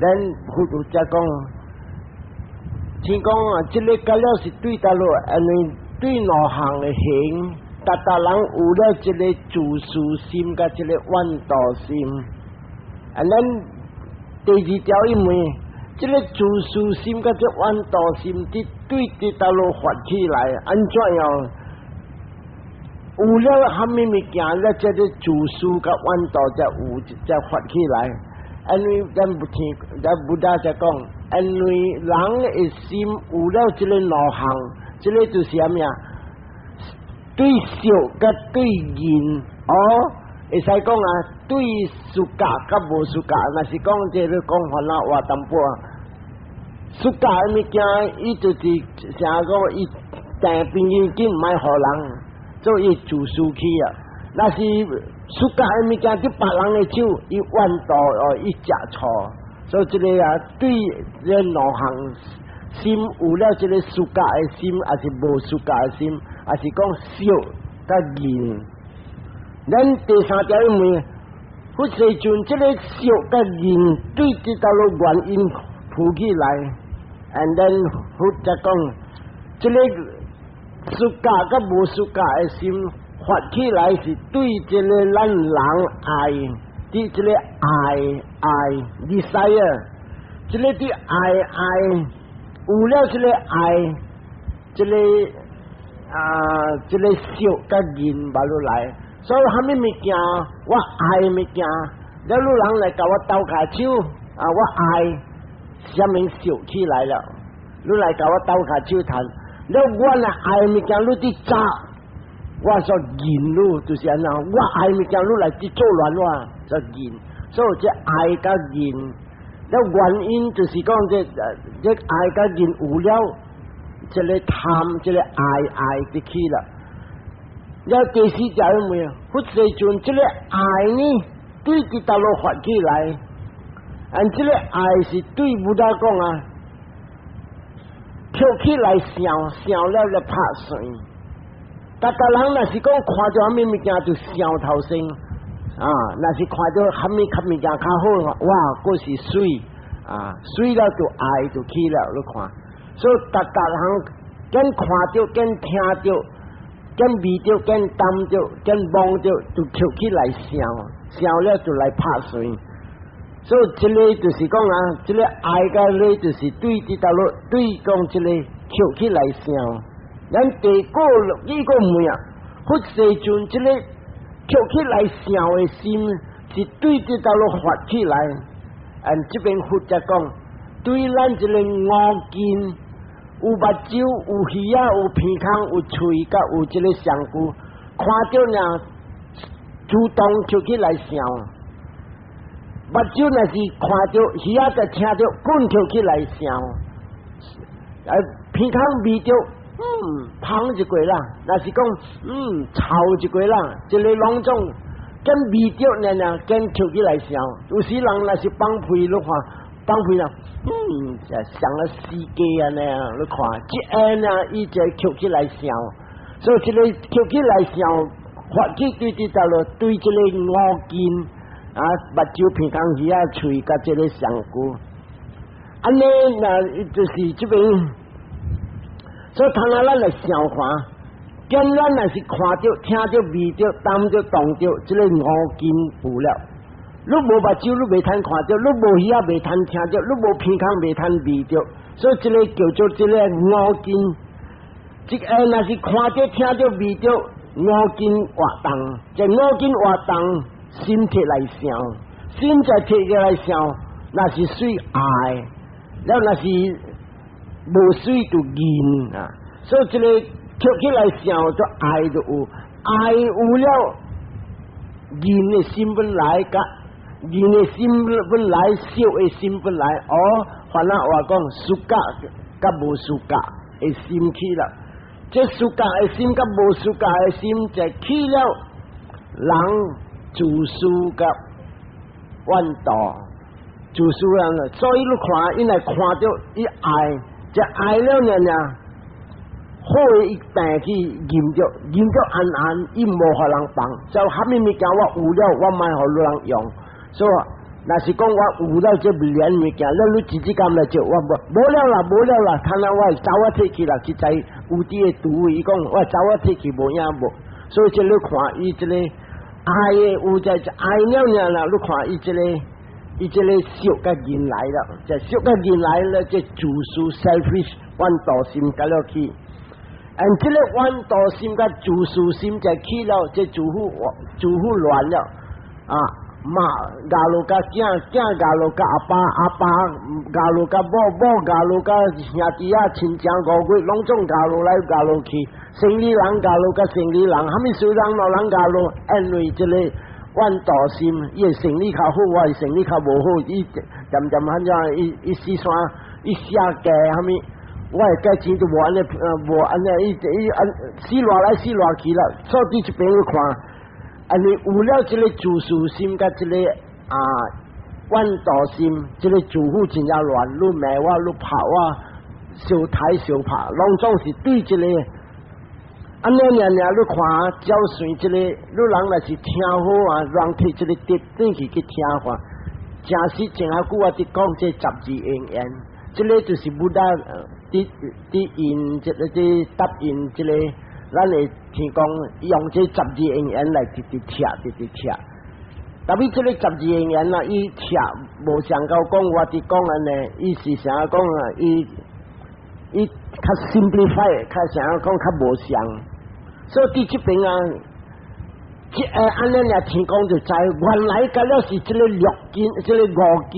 咱佛陀才講，聽講啊，這个甲了是對佗落，因為對兩項的行，逐逐人有了這个自私心佮這个怨妒心。啊，咱第二條因為這个自私心佮這怨妒心，佇對佇佗落發起來，按怎樣？有了蝦米物件，了這个自私佮怨妒才有才發起來。因為咱不聽，咱 Buddha 才講，因為人的心有了這个兩項，這个就是啥物啊？對色佮對見，哦，會使講啊，對 suka 佮無 suka，若是講這个講番仔話淡薄仔，suka 的物件，伊就是成日講伊訂朋友緊毋愛予人，做伊自私去啊。若是 suka 的物件佇別人的手，伊怨妒哦，伊食錯，所以這个啊，對這兩項心有了這个 suka 的心，抑是無 suka 的心，抑是講色佮見。咱第三條因為佛世尊這个色佮見對佇佗落原因浮起來，and then 佛才講，這个 suka 佮無 suka 的心發起來是對這个咱人愛，對這个愛愛 desire，這个對愛愛有了這个愛，這个啊這个色佮見捌落來，所以蝦米物件我愛物件，了汝人來共我鬥跤手啊，我愛，啥物色起來了？你來共我鬥跤手談，了我若愛物件，你佇走。我說見汝就是按怎，我愛物件，你來佇作亂我，說見，所以這愛佮見，了原因就是講這這愛佮見有了，這个貪，這个愛愛就起了。了第四條有沒有？佛世尊這个愛呢，對佇佗落發起來，按這个愛是對 Buddha 講啊，跳起來想，想了就拍算。逐逐人若是講看著蝦米物件就想頭先，啊，若是看著蝦米較物件較好，哇，閣是媠，啊，媠了就愛就起了，你看，所以逐逐人見看著、見聽著、見味著、見澹著、見摸著，就跳起來想，想了就來拍算。所以這个就是講啊，這个愛佮樂就是對佇佗落對講這个跳起來想。咱第個呢個問啊，佛世尊這个跳起來想的心是對佇佗落發起來，按這邊佛才講，對咱這个五根有目睭、有耳仔、有鼻孔、有喙，佮有這个身軀，看著呢主動跳起來想。目睭若是看著，耳仔就聽著，滾跳起來想。啊，鼻孔聞著，芳一過啦，若是講，臭一過啦，這个攏總見味著爾爾，見跳起來想。有時人若是放屁，你看放屁啦，像個死雞按呢，你看，這按啊，伊就跳起來想。所以這个跳起來想，發起對佇佗落對這个五根啊，目睭、鼻孔、耳仔、喙，佮這个身軀，按呢，那就是這邊。所以，通啊，咱來想看，見咱若是看著、聽著、味著、澹著、動著，這个五根有了。你無目睭，你袂通看著；你無耳仔，袂通聽著；你無鼻孔，袂通味著。所以，這个叫做這个五根。這个若是看著、聽著、味著，五根活動，這五根活動，心提來想，心再提起來想，那是屬愛，了若是無媠就見啊。所以這个跳起來想，就愛就有，愛有了，見的心本來佮見的心本來，色的心本來，哦，番仔話講，suka 佮無 suka 的心起了，這 suka 的心佮無 suka 的心就起了，人自私佮怨妒，自私人了，所以你看，伊來看著伊愛，這愛了爾爾。好的伊病去忍著，忍著安安，伊無予人放。就蝦米物件我有了，我莫予汝人用。所以若是講我有了這憐物件，了你直接咁來做，我無無了啦，無了啦，睇下我走啊退去啦，去在有啲的毒，伊講我走啊退去無影無，所以這你看伊這個愛的有在愛了爾啦，你看伊這個伊這個惜佮仁來了，這惜佮仁來了，這自私 selfish 怨妒心佮了去。And 這個怨妒心佮自私心就起了，這自負自負亂了啊！媽嫁落佮囝，囝嫁落佮阿爸，阿爸嫁落佮某，某嫁落佮兄弟仔親情五月，攏總嫁落來嫁落去，生理人嫁落佮生理人，蝦米事人老人嫁落，因為這個怨妒心，伊的生理較好，我的生理較無好，伊漸漸按怎，伊伊死山，伊寫價蝦米？我的價錢都無按呢，無按呢，伊伊按死賴來死賴去啦。所以佇這邊去看，因為有了這個自私心佮這個啊怨妒心，這個自負真正亂，你罵我，你拍我，相刣相拍，攏總是對這個。按呢爾爾，你看，照算這個，你人若是聽好啊，人提這個碟轉去去聽看，誠實前仔久我佇講這十二因緣，這個就是 Buddha 佇佇應這個佇答應這個，咱會聽講用這十二因緣來直直拆，直直拆。特別這個十二因緣啊，伊拆無像夠講我佇講按呢，伊是啥講啊？伊伊較 simplify，較啥講較無像。所以佇這邊啊，這按呢爾聽講就知，原來佮了是這個六根，這個五根，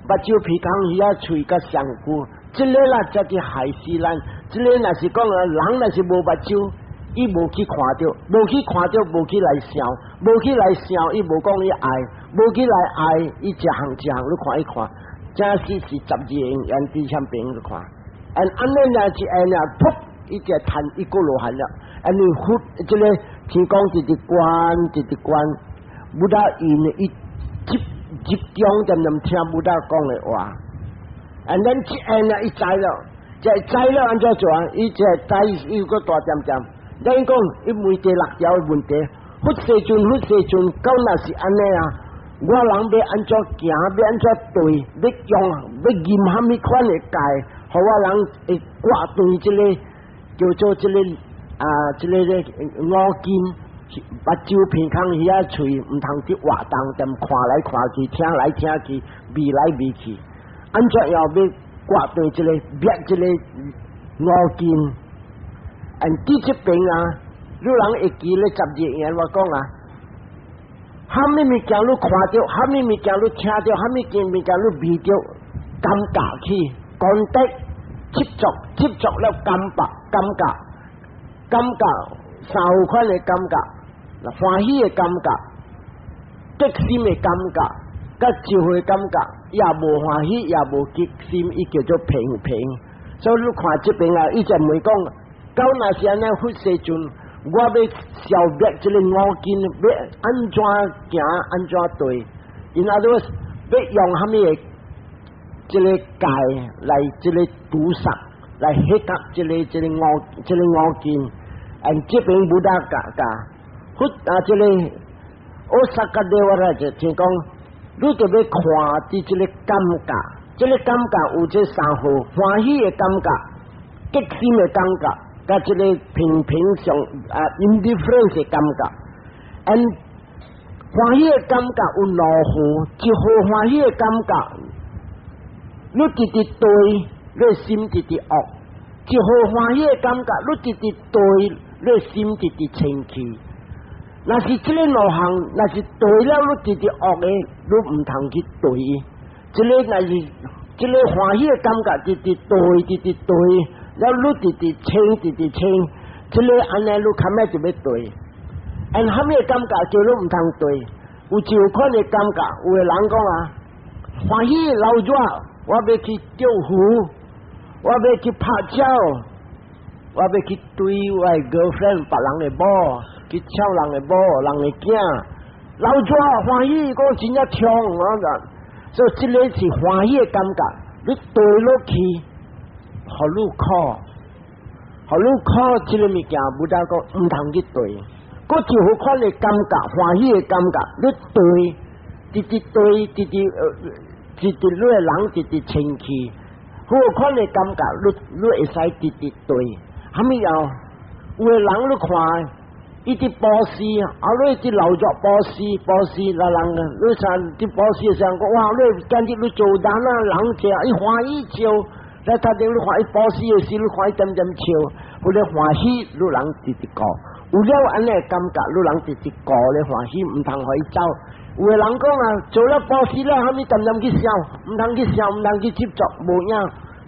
目睭鼻孔耳仔喙佮身軀，這個啦才去害死咱。這個若是講啊，人若是無目睭，伊無去看著，無去看著，無去來想，無去來想，伊無講伊愛，無去來愛，伊一項一項你看一看，真實是十二因緣佇前邊去看，按按呢爾一按爾，噗，伊就彈一個羅漢了。因為佛這個聽講直直觀，直直觀，Buddha 因伊集集中點點聽 Buddha 講的話，and then 一按啊，伊知了，這知了按怎做啊？伊這知伊個大點點，咱講伊問第六條的問題，佛世尊，佛世尊，到若是按呢啊？我人欲按怎行，欲按怎對，欲用欲念蝦米款的戒，予我人會割斷這個叫做這個啊，這個咧五根，目睭鼻孔耳仔喙，毋通去活動，踮看來看去，聽來聽去，味來味去，按怎樣欲割斷這個滅這個五根？And 佇這邊啊，你人會記咧十二因緣我講啊，蝦米物件你看著，蝦米物件你聽著，蝦米件物件你味著，感覺去，講得執著，執著了感覺，感覺，感覺三款的感覺，歡喜的感覺，激心的感覺，佮智慧感覺，也無歡喜，也無激心，伊叫做平平。所以你看這邊啊，伊就問講，到若是按呢佛世尊，我欲消滅這個五根，欲按怎行，按怎對？因阿都欲用蝦米的這個戒來這個屠殺，來彼個這個這個五這個五根？And 這邊 Buddha 教教佛啊，這個阿薩迦德瓦來就聽講，你著欲看佇這個感覺，這個感覺有這三號歡喜的感覺、激心的感覺，佮這個平平常啊 indifference 的感覺。And 歡喜的感覺有兩號，一號歡喜的感覺，你直直對，你心直直惡；一號歡喜的感覺，你直直對，你心直直清氣。若是這個兩項，若是對了，你直直惡的，你毋通去對。這個若是這個歡喜的感覺，直直對，直直對，了你直直清，直直清，這個按呢你較尾就欲對。And 蝦米的感覺叫你毋通對？有一款的感覺，有的人講啊，歡喜流熱，我欲去釣魚，我欲去拍鳥，我欲去追我的 girlfriend，別人的某，去搶人的某，人的囝，流熱歡喜，講真正衝，我講，所以這個是歡喜的感覺，你對落去，予你苦，予你苦，這個物件，Buddha 講毋通去對。閣一好款的感覺，歡喜的感覺，你對，直直對，直直直直你的人直直清氣，好款的感覺，你會使直直對。蝦米樣？有的人你看，伊佇布施，啊，你佇流熱布施，布施那人，你像佇布施的時陣講，哇！你簡直你做人啊，人濟，伊歡喜笑，來頭頂你看伊布施的時，你看伊點點笑，彼个歡喜，你人直直顧。有了按呢感覺，你人直直顧咧歡喜，毋通予伊走。有的人講啊，做了布施了，蝦米點點去想，毋通去想，毋通去執著，無影。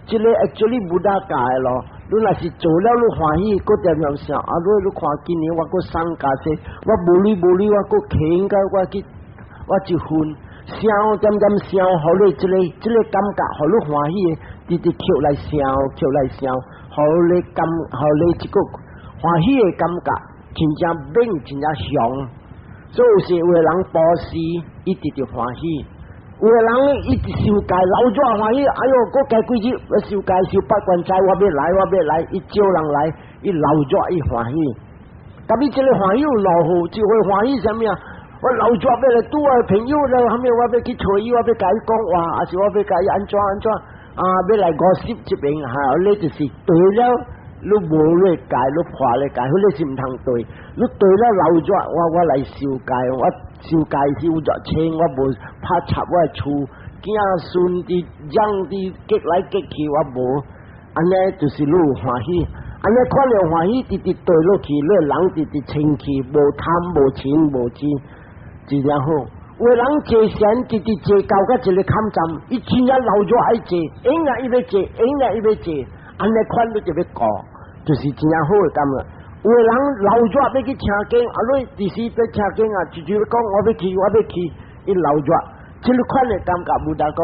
這个 actually Buddha 教的咯。你若是做了你歡喜，閣點點想，啊！你看今年我閣送較濟，我無镭無镭，我閣勤甲我去，我一份想點點想，予你這个感覺，予你歡喜的，直直捡來想，捡來想，予你感，予你這個歡喜的感覺，真正猛，真正強。所以有時有的人布施，伊直直歡喜；有的人伊直受戒，老早歡喜，哎喲，閣加幾日欲受戒受八關齋，我欲來，我欲來，伊招人來，伊老早伊歡喜。特別這个歡喜有兩號，一回歡喜啥物啊？我老早欲來拄我朋友了，蝦米我欲去揣伊，我欲共伊講話，還是我欲共伊按怎按怎啊？欲來五十這邊哈，你就是對了。你無咧戒，你破咧戒，彼个是毋通對。你對了老早，我來受戒，我受戒是有熱情，我無拍插我的厝，囝孫佇養佇激來激去，我無。按呢就是你有歡喜，按呢看著歡喜，直直對落去，你人直直清氣，無貪無嗔無癡，真正好。有的人坐禪，直直坐到甲一个坎站，伊真正老熱愛坐，永遠伊欲坐，永遠伊欲坐，按呢款你就欲顧。就是真正好的感覺。有的人老熱欲去聽經，啊，你佇時欲聽經啊，直直講我欲去，我欲去，伊老熱，這个款的感覺，Buddha 講，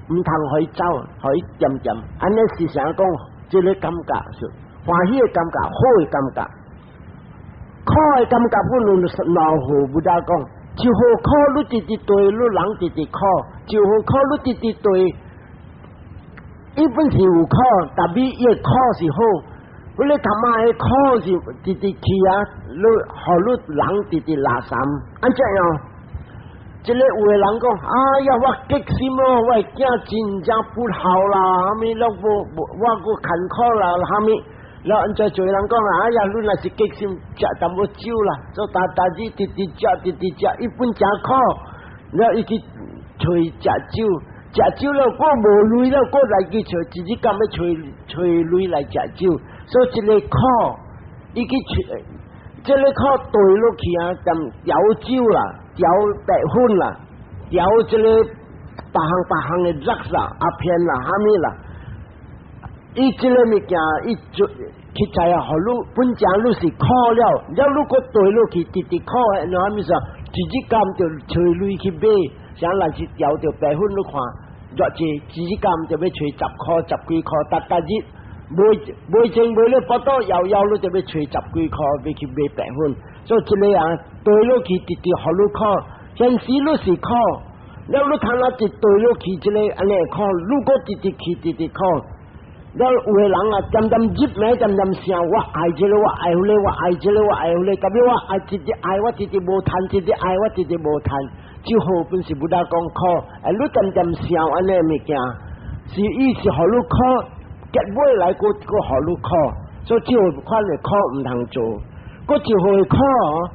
毋通予伊走，予伊恬恬。按呢是啥講？這个感覺是歡喜的感覺，好的感覺。苦的感覺不論是老好，Buddha 講，一號苦你直直對，你人直直苦；一號苦你直直對。伊本是有苦，但是伊的苦是好。你他媽的苦是直直去啊，你予你人直直垃圾，按怎樣？這个有的人講，哎呀，我激心哦，我的囝真正不孝啦，蝦米攏無無，我閣艱苦啦，蝦米？了按怎做人講啦，哎呀，你若是激心，食淡薄酒啦，做逐逐日直直食，直直食，伊本誠苦，了伊去揣食酒。食酒了，閣無鐳了，閣來去揣，一日敢欲揣揣鐳來食酒，所以這个苦，伊去揣，這个苦對落去啊，踮調酒啦，調白粉啦，調這个別項別項的藥啦、鴉片啦、蝦米啦，伊這个物件，伊做去知啊，予你本正你是苦了，了你閣對落去，直直苦的，那蝦米說，一日敢就揣鐳去買。啥若是調著白粉，你看，偌濟一日敢就欲揣10箍、十幾箍，逐逐日買買前買咧，腹肚枵枵，你就欲揣十幾箍，欲去買白粉。所以這个啊，對落去直直予你苦，現時你是苦，了你看啊一對落去，這个按呢苦，如果直直去直直苦，了有的人啊，恬恬入暝恬恬想，我愛這个，我愛彼个，我愛這個，我愛彼個，特別我愛直直愛，我直直無趁，直直愛，我直直無趁。就好本是 Buddha 講苦，哎，你恬恬想按呢物件，是伊是予你苦，結尾來閣閣予你苦，所以這款的苦毋通做。閣一號的苦哦，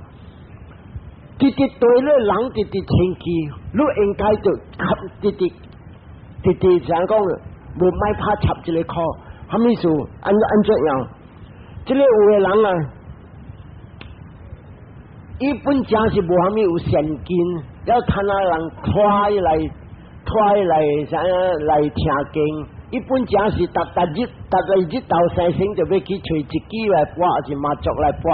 直直對咧人直直清氣，你應該就直直直直怎講？無莫拍插這个苦，蝦米事？按按怎樣？這个有的人啊，伊本正是無蝦米有善根，了趁啊人拖伊來拖伊來啥來聽經。伊本正是逐逐日逐個日頭生生就欲去揣一支來撥，還是麻雀來撥。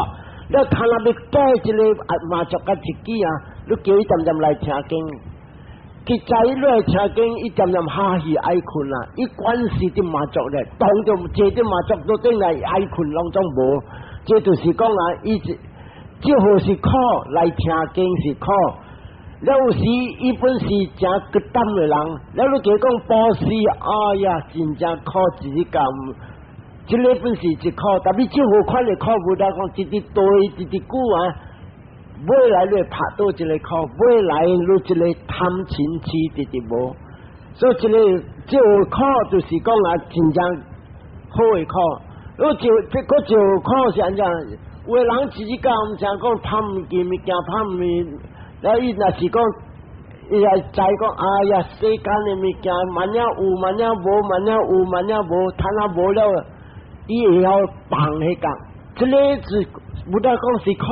了趁啊欲改這个麻雀佮一支啊，你叫伊恬恬來聽經。佢知你來聽經，伊恬恬哈氣愛睏啦。伊關係佇麻雀咧，當著坐佇麻雀桌頂來愛睏攏總無。這就是講啊，伊是這號是苦來聽經是苦。了有時伊本是誠骨膽的人，了你加講布施，哎呀，真正苦一日咁。這个本是一苦，但是這號款的苦，Buddha 講直直對，直直久啊。未來你會拍倒這个苦，未來你這个貪嗔癡直直無。所以這个這個苦就是講啊，真正好的苦。你就這個就苦是按怎？有的人自己講，毋知講拍毋見物件，拍毋見，了伊若是講，伊也知講，哎呀，世間的物件，萬一有，萬一無，萬一有，萬一無，趁啊無了，伊會曉放彼個。這个是 Buddha 講是苦。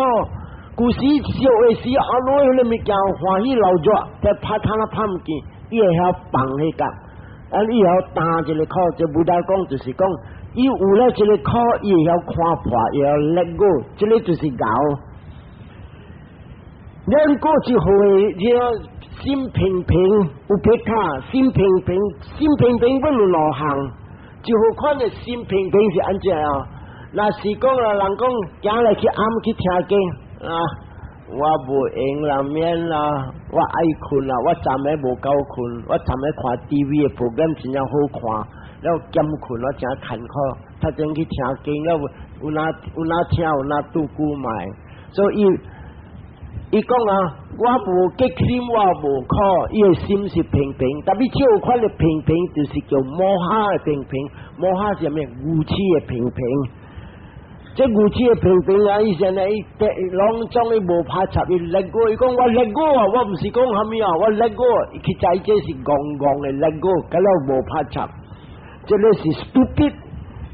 舊時燒的時，阿攞彼个物件歡喜流熱，但拍趁啊拍毋見，伊會曉放彼個。啊，伊會曉擔這个苦，這 Buddha 講就是講，伊有了這个苦，伊會曉看破，會曉 let go，這个就是𠢕。咱過一回，這個心平平 upekkha，心平平，心平平本有兩項，就好款的心平平是按怎啊？若是講啊，人講行來去暗去聽經啊，我無閒啦，免啦，我愛睏啦，我昨暝無夠睏，我昨暝看 TV 的 program 真正好看，了減睏我誠艱苦，頭前去聽經了有哪有哪聽有哪拄久買，所以伊講啊，我無激心，我無苦，伊的心是平平。特別這款的平平，就是叫 moha 的平平。moha 是啥物？愚癡的平平。這愚癡的平平啊，伊現在伊攏總伊無拍插，伊 let go，伊講我 let go 啊，我毋是講啥物啊，我 let go，伊去知這是戇戇的 let go，佮了無拍插。這个是 stupid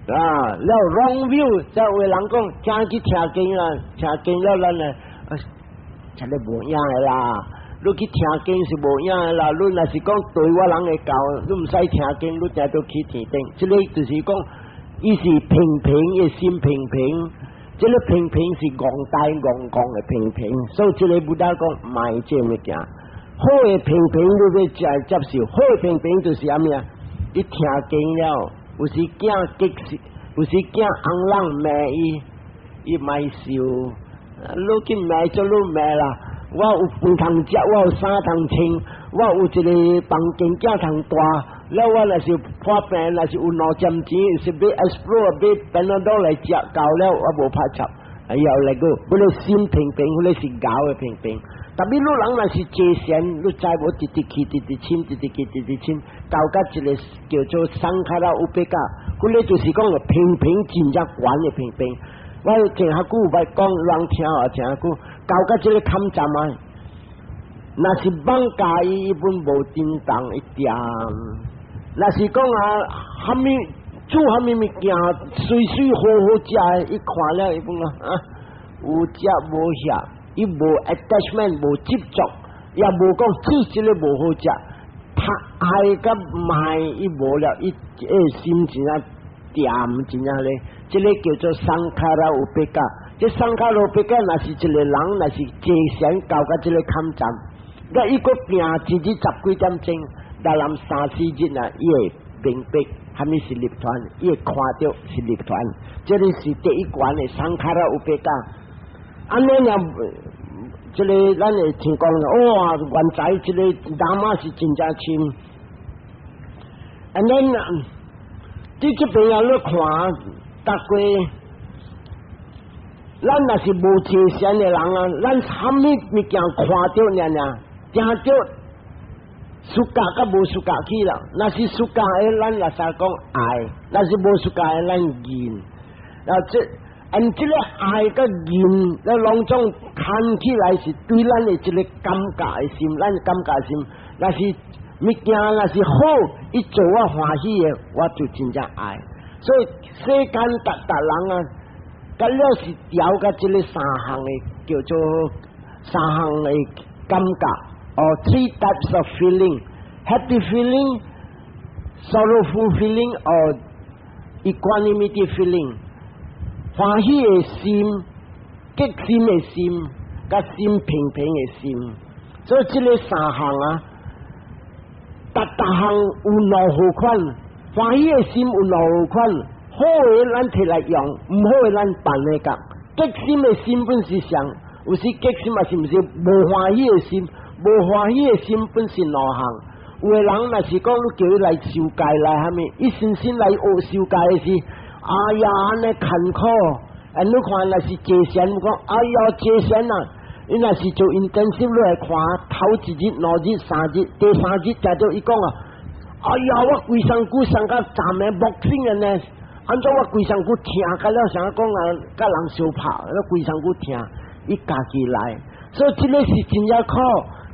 啊，了 wrong view，這有的人講，聽去聽經啊，聽經了咱呢，這个無影的啦，你去聽經是無影的啦。你若是講對我人會教，你毋使聽經，你定都去天頂。這个就是講，伊是平平，伊心平平。這个平平是戇呆戇戇的平平，所以這个 Buddha 講莫這物件。好的平平你欲接接受，好的平平就是啥物啊？你聽經了，有時驚激死，有時驚紅人罵伊，伊莫受。你去罵就你罵啦！我有飯通食，我有衫通穿，我有一个房間囝通蹛。了我若是破病，若是有兩針錢，是買 Aspro 買 Panadol 來食夠了，我無拍插。哎呀，來個，彼个心平平，彼个是𠢕的平平。特別你人若是坐禪，你知無？直直去，直直深，直直去，直直深，到甲一个叫做 sankhara upekkha，彼个就是講平平真正懸的平平。我前較久有捌講，人聽啊，前較久，到甲這个坎站啊，若是放假伊伊本無震動一點，若是講啊，蝦米煮蝦米物件，水水好好食的，伊看了伊本啊，有食無遐，伊無 attachment 無執著，也無講煮這个無好食，他愛佮賣伊無了，伊個心真正恬真正咧。這个叫做 sankhara upekkha，這 sankhara upekkha 若是一个人，若是坐禪到甲這个坎站，那伊閣拼一日十幾點鐘，大南三四日啊，伊會明白啥物是涅槃，伊會看著是涅槃，這个是第一關的 sankhara upekkha。按呢若，這个咱會聽講，哇，原來這个 Dhamma 是真正深。按呢，佇這邊啊，你看。逐個，咱若是無坐禪的人啊，咱啥物物件看著爾爾，聽著 suka 佮無 suka 去啦。若是 suka 的，咱若使講愛；若是無 suka 的，咱厭。啊，這按這个愛佮厭，咱攏總看起來是對咱的這个感覺的心，咱感覺心，若是物件若是好，伊做我歡喜的，我就真正愛。所以世間逐逐人啊，佮了是調佮這个三項的叫做三項的感覺，哦，three types of feeling：happy feeling、sorrowful feeling or equanimity feeling。歡喜的心、激心的心、佮心平平的心。所以這个三項啊，逐逐項有兩好款。歡喜的心有兩款，好的咱摕來用，毋好的咱放咧講。激心的心本是啥？有時激心嘛是毋是無歡喜的心？無歡喜的心本是兩項。有的人若是講你叫伊來受戒來蝦米，伊先先來學受戒的時，哎呀按呢艱苦。啊，你看若是坐禪，講哎呀坐禪啊，伊若是做 intensive 你來看，頭一日、兩日、三日，第三日才就伊講啊，哎呀，我規身軀傷甲站的木性的呢，按怎我規身軀疼，甲了啥講啊，佮人相拍，我規身軀疼，伊家己來，所以這个是真正苦，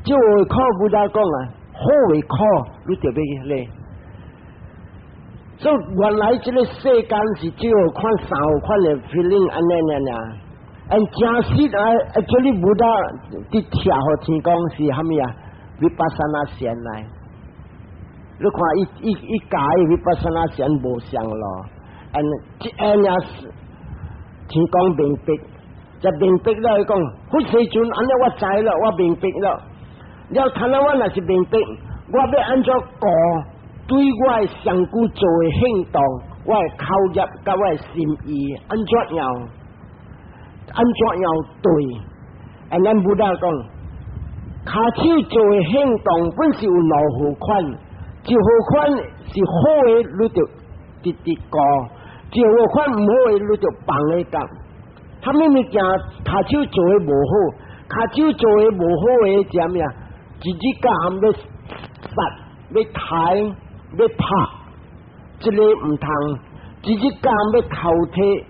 這個苦 Buddha 講啊，好的苦，你著欲咧。所以原來這个世間是只有款三款的 feeling 按呢爾爾。按真實啊！這裡 Buddha 佇聽予天講是蝦米啊？Vipassana 禪來，你看伊伊伊教的 Vipassana 禪無相咯。按這按也是天講明白，就明白了伊講，佛世尊按呢我知了，我明白了。了，睇下我若是明白，我欲按怎顧對我的身軀做的行動，我的口業佮我的心意按怎樣？按怎樣對？按咱 Buddha 講，跤手做的行動本是有兩號款，一號款是好的，你就直直顧；一號款毋好的，你就放咧講。蝦米物件跤手做的無好，跤手做的無好的是啥物啊？一日到暗欲殺、欲刣、欲拍，這个毋通；一日到暗欲偷提，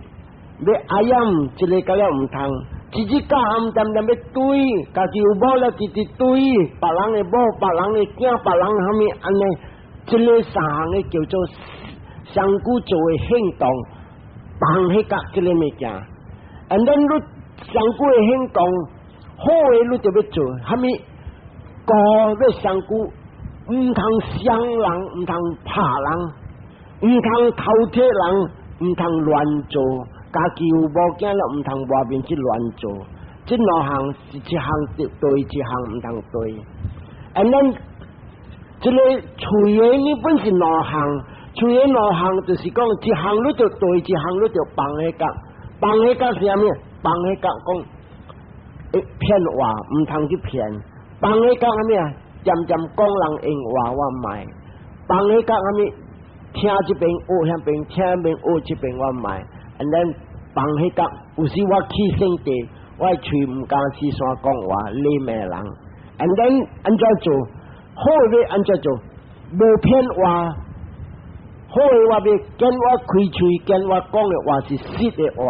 欲阿厭，這个甲了毋通；一日到暗恬恬欲對，家己有某了，直直對，別人的某，別人的囝，別人蝦米按呢？這个三項的叫做身軀做的行動，放彼角這个物件。And then 你身軀的行動，好的你就欲做，蝦米？顧欲身軀，毋通傷人，毋通拍人，毋通偷提人，毋通亂做。家己有某囝了，毋通外面去亂做。這兩項是一項對，一項毋通對。And then 這个喙的呢本是兩項，喙的兩項就是講一項你就對，一項你就放彼角。放彼角是啥物？放彼角講騙話，毋通去騙。放彼角啥物啊？漸漸講人閒話我毋愛。放彼角啥物？聽這邊學遐邊，聽那邊學這邊我毋愛。And then 放彼角，有時我去聖地，我喙毋敢四散講話，禮貌人。And then 按怎做？好的按怎做？無騙話，好的話欲見我開喙，見我講的話是實的話。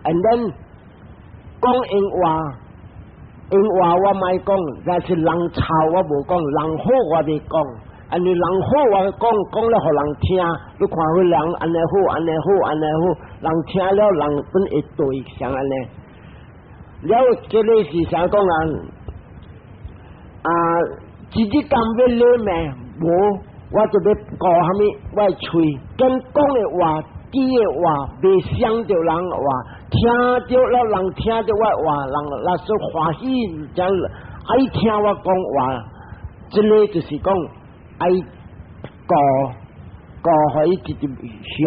And then 講閒話，閒話我莫講，若是人臭我無講，人好我欲講。按呢人好我講，講了予人聽，你看彼人按呢好，按呢好，按呢好，人聽了人本會對像按呢。了，這个是啥講啊？啊，自己敢欲禮貌，無，我就欲顧蝦米？我的喙跟講的話、記的話，袂傷著人的話，聽著了人聽著我的話，人若說歡喜，才愛聽我講話。這个就是講愛顧顧予伊直直想，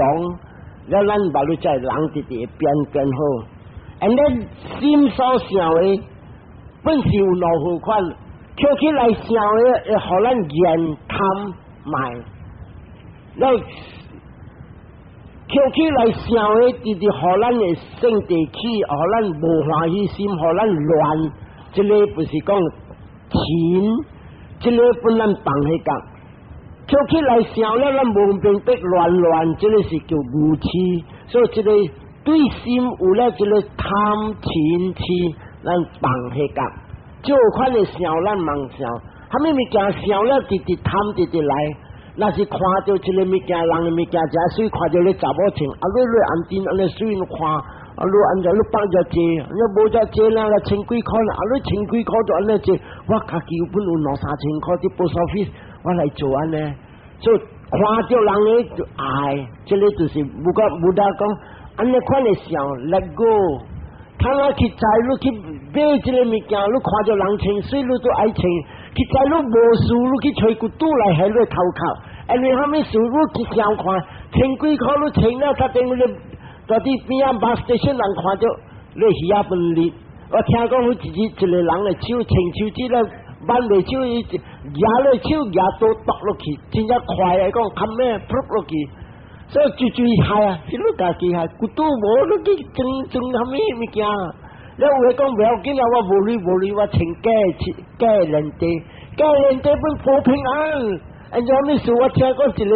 了咱目你才人直直會變變好。And then 心所想的，本是有兩號款，捡起來想的會予咱言貪賣，了捡起來想的，直直予咱的性地起，予咱無歡喜心，予咱亂。這个不是講嗔，這个本咱放彼角。捡起來想了，咱無明白亂亂，這个是叫愚痴。所以這个對心有了這个貪嗔痴，咱放彼角。這款的想，咱茫想，蝦米物件想了，直直貪直直來。若是看著這个物件，人的物件誠媠，看著你查某穿，啊你你按真按呢媠看，啊你按怎你放遮濟，你無遮濟啦，千幾箍啦，啊你千幾箍就按呢濟，我家己本有兩三千箍佇 post office，我來做按呢，所以看著人的就愛，這个就是無講 Buddha 講，按呢款的想，let go。他若去知你去買這个物件，你看著人穿媠，你都愛穿。去知你無事，你去揣骨拄來睏你頭殼。因為蝦米事？你去想看，千幾箍你穿了，他等於你在佇邊仔 bus station 人看著你魚仔飯粒。我聽講有一日一個人的手穿手指咧，挽袂手，伊舉咧手舉刀剁落去，真正快啊！講較咩噗落去，所以最最害啊！是你家己害，骨拄無你去裝裝蝦米物件？你有會講不要緊啊，我無鐳無鐳，我穿假假連地，假連地本保平安。按怎物事？我聽講一個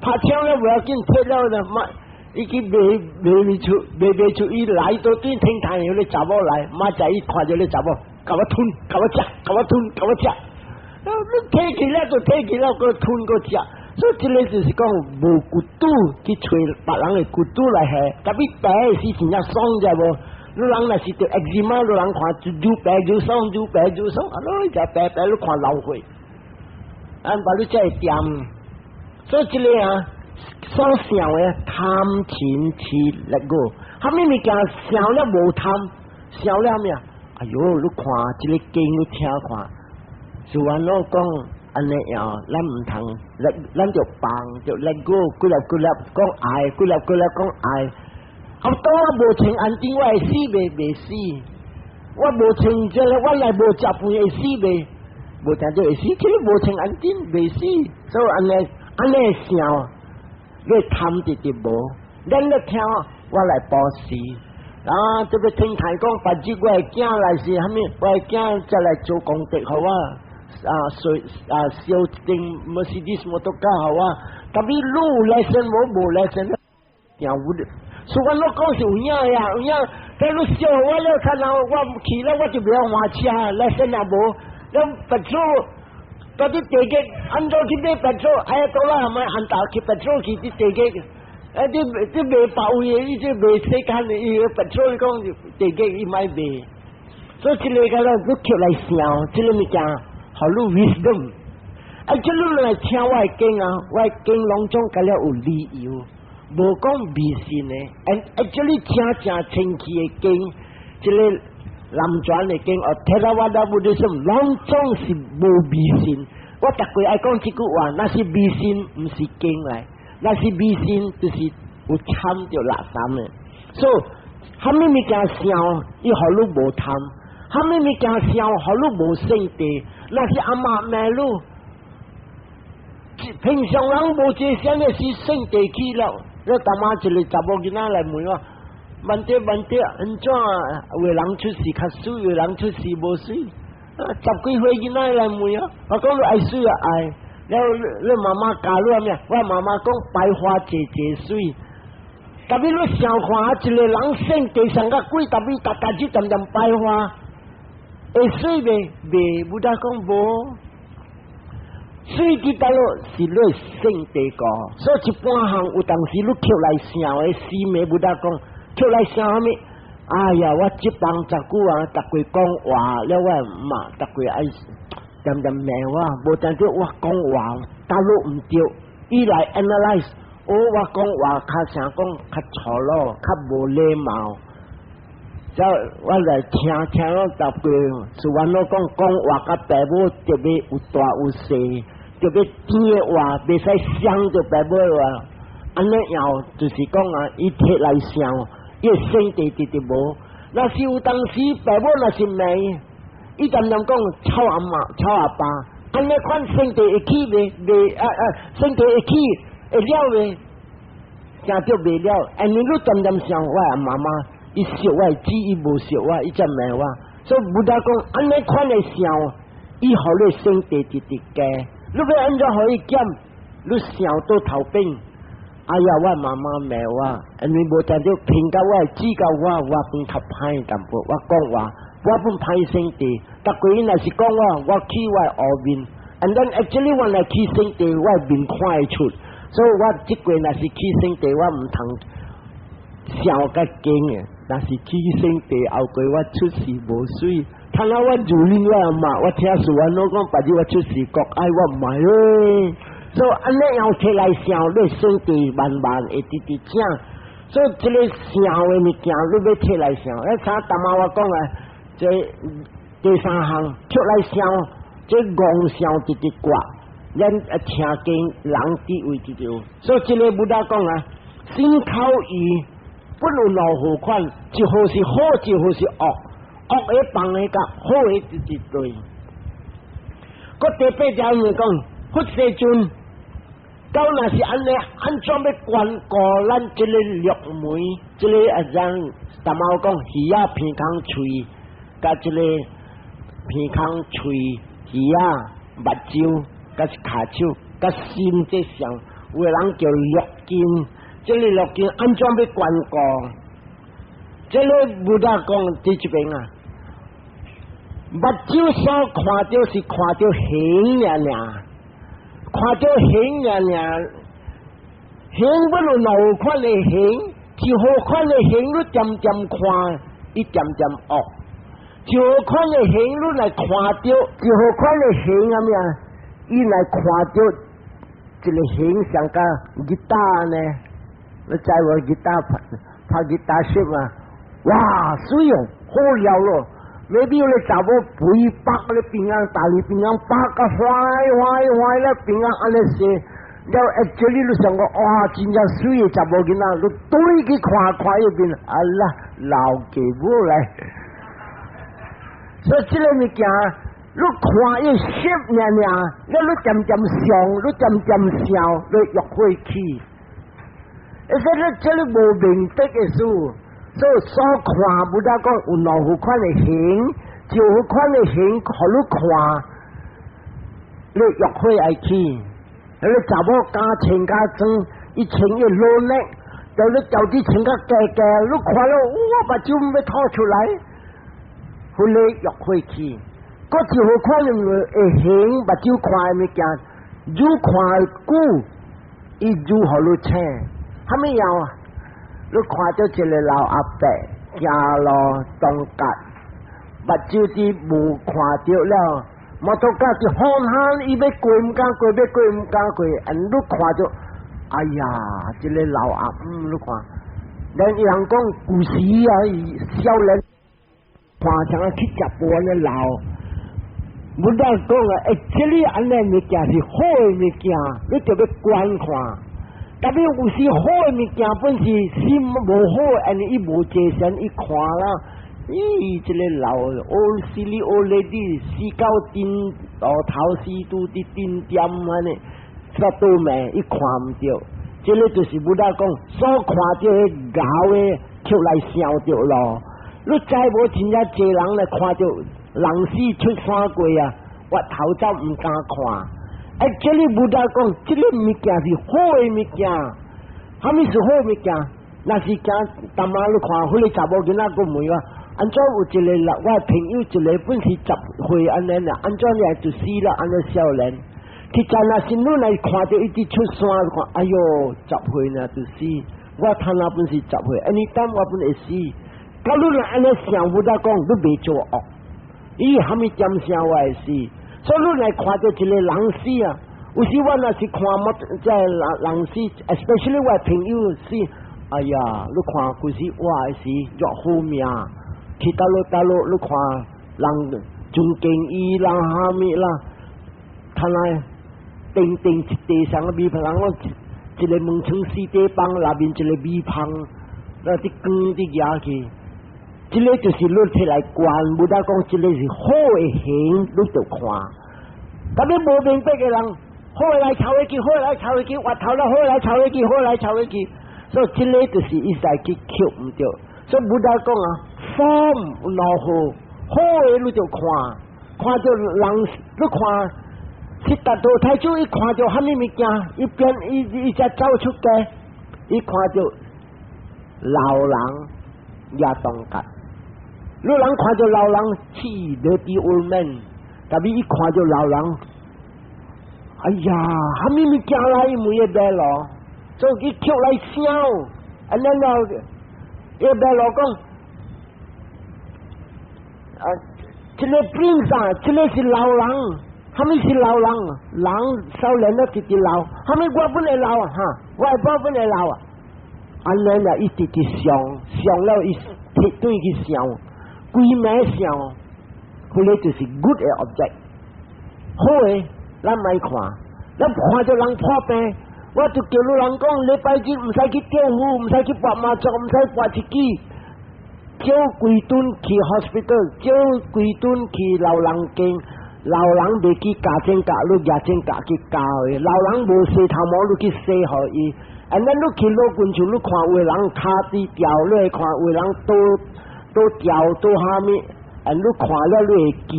拍槍了不要緊，退了就嘛，伊去賣賣出賣賣出，伊來到對天堂有咧查某來，馬仔伊看著咧查某，共我吞，共我食，共我吞，共我食。你提起來就提起來，閣吞閣食。所以這個就是講無骨肚去揣別人的骨肚來下，特別白是真正爽知無？你人若是著 eczema，你人看愈白愈爽，愈白愈爽，啊！你食白白，你看流血，啊，把你才會掂。所以這個啊，所想的貪嗔癡六個，蝦米物件想了無貪，想了咩？哎喲，你看這個經，你聽看，是按怎講？按呢樣，咱毋通，咱咱就放，就 let go，幾粒幾粒講愛，幾粒幾粒講愛。啊，當我無穿安定，我會死袂？袂死。我無穿這個，我來無食飯會死袂？無聽著會死，這個無穿安定袂死。所以按呢按呢想，你貪直直無。咱咧聽，我來布施。啊，這個聽台講，別日我的囝來是蝦米？我的囝再來做功德，予我。啊，水啊，燒一頂 Mercedes 摩托車予我，特別路來生無無來生，行有。所以我講是有影呀，有影。但你燒我了，看到我去了，我就袂曉換車，來生也無。了 petrol，到底地個按怎去買 petrol？哎呀，到啦，係咪按頭去 petrol 去啲地個？哎，你你賣別位的，伊這賣世間的，伊個 petrol 講地個伊莫賣。所以這個個咱你抾來想，這個物件。予你 wisdom，啊！這你來聽我的經啊，我的經攏總佮了有理由，無講迷信的。And actually 聽正清氣的經，這個南傳的經哦，Theravada Buddhism 攏總是無迷信。我逐過愛講這句話，若是迷信，毋是經來，若是迷信，就是有摻著垃圾的。所以，蝦米物件想，伊予你無貪；蝦米物件想，予你無性地。若是阿媽罵你，平常人無這啥的是性地去了。你逐媽一個查某囡仔來問我，問題問題，按怎有的人出世較媠，有的人出世無媠？啊，十幾歲囡仔來問我，我講你愛媠啊愛，了你媽媽教你咩？我媽媽講白花濟濟媠。特別你想看一個人性地上較貴，特別逐逐日恬恬白花，會媠袂？袂，Buddha 講無。媠佇佗落是你性地個，所以一般項有當時你抾來想的死命，Buddha 講抾來想啥物？哎呀，我這幫十久啊，逐過講話了，我嘛逐過愛恬恬罵我，無當做我講話，佗落毋對，伊來 analyze，哦，我講話較啥講較粗魯，較無禮貌。就我來聽聽了逐過，是阮老講講話佮爸母特別有大有細，特別甜的話，袂使傷著爸母的話。按呢樣就是講啊，伊摕來想，伊性地直直無。若是有當時爸母若是罵，伊恬恬講臭阿嬤、臭阿爸，按呢款性地會起袂？袂啊啊，性地會起會了袂？誠著袂了。按呢你恬恬想，我阿媽媽。伊錫我的姊，伊無錫我，伊才罵我。所以 Buddha 講，按呢款的想，伊予你性地直直加。你欲按怎予伊減？你想倒頭邊。哎呀，我媽媽罵我，因為無聽著評價我的姊佮我，我本較歹淡薄。我講話，我本歹性地。逐過伊若是講我，我起我的烏面。And then actually 我若起性地，我的面看會出。所以我這過若是起性地，我毋通想較緊的。若是起性地後過我出世無媠，睇下我如恁我阿媽，我聽說我老講，別日我出世國愛我毋愛咧。所以按呢樣摕來想，你性地慢慢會直直正。所以這個想的物件，你欲摕來想。哎，啥大媽我講啊，這第三項摕來想，這戇想直直掛，咱聽經人智慧直直。所以這個 Buddha 講啊，心口意。不論如何款，一號是好，一號是惡，惡的放的甲好的就是對。閣第八條就講，佛世尊，到若是按呢，按怎欲關顧咱這個六門，這個啊讓淡仔講魚仔鼻孔喙，佮這个鼻孔喙魚仔目睭，佮跤手，佮心這相，有的人叫六根，這个六根按怎欲觀顧？這个 Buddha 講佇這邊啊，目睭所看著是看著形爾爾，看著形爾爾，形本有兩款的形，一好款的形，你恬恬看，伊恬恬惡；一好款的形，你來看著，一好款的形啥物啊？伊來看著一个形像佮吉他呢，你知無吉他拍拍吉他手啊？哇，媠哦，好了咯！maybe 有咧查某肥白咧邊仔，大裡邊仔白甲壞壞壞咧邊仔按呢踅，了 actually 你想講哇，真正媠的查某囡仔，你對去看看彼邊，啊啦，老家母來。所以這个物件，你看伊色爾爾，了你恬恬想，你恬恬想，你欲火起。而且你這个無明白的事。所以所看，Buddha 講有兩款的形，一款的形，予你看，你欲火愛起。彼个查某敢穿甲裝，伊穿伊落力，就你到底穿甲低低，你看了，哇，目睭欲吐出來，彼个欲火起。閣一款的形，目睭看的物件，愈看久，伊愈予你醒。啥物樣啊？你看著一个老阿伯行路動甲，目睭佇無看著了，摩托車佇方向，伊欲過毋敢過，欲過毋敢過，按你看著，哎呀，這个老阿姆你看，連伊人講舊時啊，少年看像啊去食飯的老，Buddha 講啊，欸，這个按呢物件是好的物件，你著欲觀看。特別有時好的物件本是心無好，按呢伊無精神，伊看啦，咦，這个老 old silly old lady 死到頂路頭死拄佇頂點按呢，煞倒暝伊看毋著，這个就是 Buddha 講所看著彼𠢕的出來想著咯。你知無真正濟人來看著人死出山過啊，越頭走毋敢看。欸，這个 Buddha 講，這个物件是好的物件，啥物是好的物件？若是行淡仔你看，彼个查某囡仔閣問我，按怎有一个人，我朋友一个本是10歲按呢爾，按怎爾就死了？按呢少年，其實若是你來看著伊佇出山，看，哎喲，10歲爾就死，我趁仔本是十歲，anytime 我本會死。假如若按呢想，Buddha 講，你袂做惡，伊啥物點聲我會死。所以你來看著一個人死啊，有時我若是看麼，這人人死，especially 我朋友死，哎呀，你看規時我的時越好命，去佗落佗落，你看人尊敬伊人蝦米啦，他來定定一地上的米香，人講一個門窗四塊板，內面一個米香，那佇光佇舉去，這个就是你摕來觀，Buddha 講這个是好的形，你就看。特別無明白的人，好的來抄去，好的來抄去，越頭了好的來抄去，好的來抄去，所以這个就是伊在去抾毋著。所以 Buddha 講啊，form 有兩好，好的你就看，看著人你看，悉達多太子伊看著啥物物件，伊變伊伊才走出家，伊看著老人也當甲，你人看著老人氣 dirty old man。特別伊看著老人，哎呀，啥物物件來每個白羅，所以伊捡來想，啊，然後伊白羅講，啊，這個 prince 啊，這个是老人，啥物是老人？人少年都直直老，啥物我本會老啊？哈，我我本會老啊！按呢啦，伊直直想，想了伊提對去想，規暝想。彼个就是 good 的 object，好的，咱莫看，咱看著人破病，我就叫你人講，禮拜日毋使去釣魚，毋使去拔麻將，毋使拔一支，少幾頓去 hospital，少幾頓去老人間，老人袂記咬指甲，你舉指甲去咬伊；老人無洗頭毛，你去洗予伊。And then 你去老君厝，你看有的人跤佇掉，你會看有的人倒倒掉倒蝦米，and 你看了你會驚，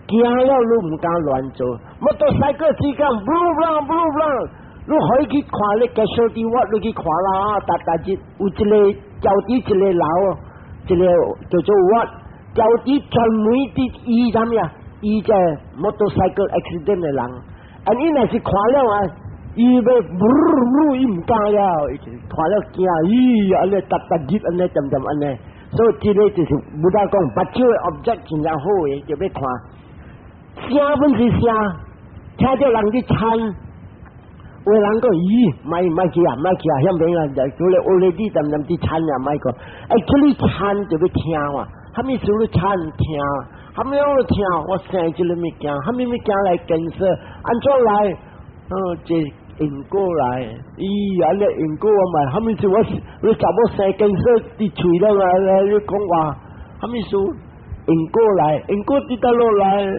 驚了你毋敢亂做。Motorcycle 之間，ブルブラブルブラ，你可以去看咧，casualty ward，你去看啦，逐逐日有一個橋底一個樓，一個叫做 ward，橋底專門佇醫啥物啊？醫這 motorcycle accident 的人，啊，伊若是看了啊，伊欲ブル伊毋敢了，看了驚，咦，按呢逐逐日按呢漸漸按呢，所以這個就是 Buddha 講，目睭的 object 真正好的，就欲看。聲本是聲，聽著人佇參，有的人講，咦，莫莫去啊，莫去啊，遐邊啊，就咧 already 漸漸佇參啊，莫講，actually 參就欲聽嘛，啥物事你參聽，啥物攏聽，我生這个物件，啥物物件來建設，按怎來？哦，這因果來，咦，按呢因果我嘛，啥物事我你查某生 cancer 佇喙了啊？你講話，啥物事？因果來，因果佇佗落來？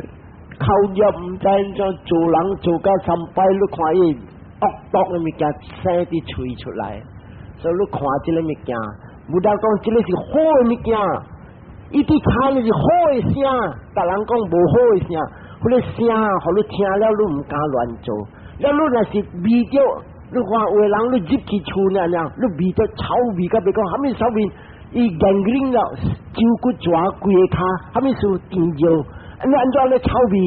口業毋知按怎做人做到三擺，你看伊惡毒的物件生佇喙出來，所以你看這个物件，Buddha 講這个是好的物件，伊佇參的是好的聲，逐人講無好的聲，彼个聲，予你聽了你毋敢亂做。了你若是味著，你看有的人你入去厝爾爾，你味著臭味，甲袂講，啥物臭味？伊 gangrene 了，手骨蛇規个跤，啥物事甜尿？你按怎咧臭味？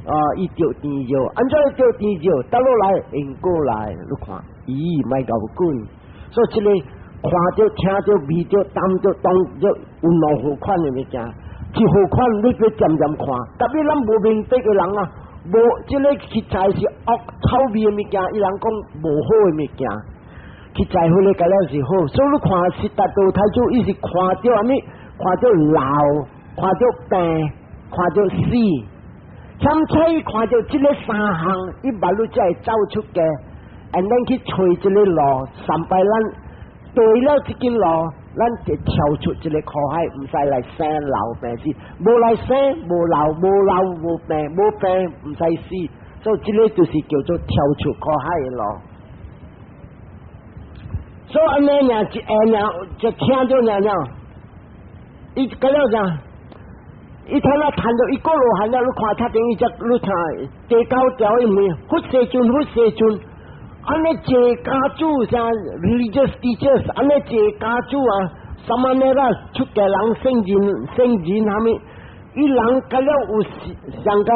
啊，伊著甜尿，按怎咧著甜尿？倒落來因果來，你看，咦，莫𠢕管。所以這个看著、聽著、味著、擔著、當著，有兩好款的物件，一好款你欲漸漸看，特別咱無明白的人啊，無這个實在是惡臭味的物件，伊人講無好的物件，實在彼个敢若是好，所以你看悉達多太子，伊是看著啥物？看著老，看著病，看著死，欠彩看著這个三項，伊目你才會走出家，and 咱去揣這个路，三擺咱對了這間路，咱就跳出這个苦海，毋使來生老病死，無來生無老，無老無病，無病毋使死，所以這个就是叫做跳出苦海的路。所以按呢爾一下爾就聽著爾爾，伊個了啥？伊睇啦，談到一個羅漢了，你看他等於只，你看第九條伊問佛世尊，佛世尊，按呢濟家主啥 religious teachers，按呢濟家主啊，什麼呢啦？出家人聖人聖人啥物？伊人甲了有上個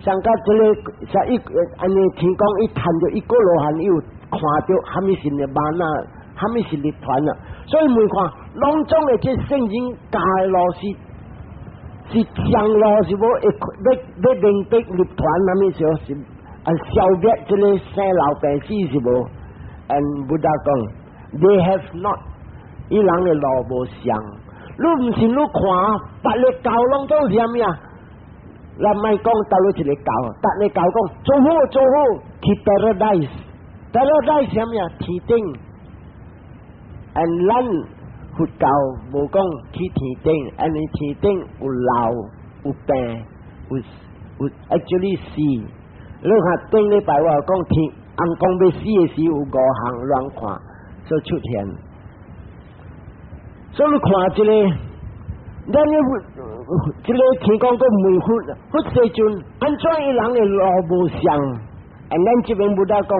上個這个，像伊按呢聽講，伊談著一個羅漢，伊有看著啥物是涅槃啊，啥物是涅槃啊？所以問看，攏總的這聖人教的路是。是上路是無會欲欲明白涅槃，啥物時候是啊消滅這个生老病死是無？And Buddha 講，They have not，伊人的路無相。你毋是你看，別个教攏總是啥物啊？咱莫講佗落一个教，逐个教講做好做好去 paradise，paradise 啥物啊？天頂。And 咱佛教無講去天頂，因為天頂有老有病有有 actually 死。你看頂禮拜我有講天，翁公欲死的時有五項亂看，所以出現。所以你看這个，咱个這个天公閣問佛，佛世尊，按怎伊人的路無相？啊，咱這邊 Buddha 講，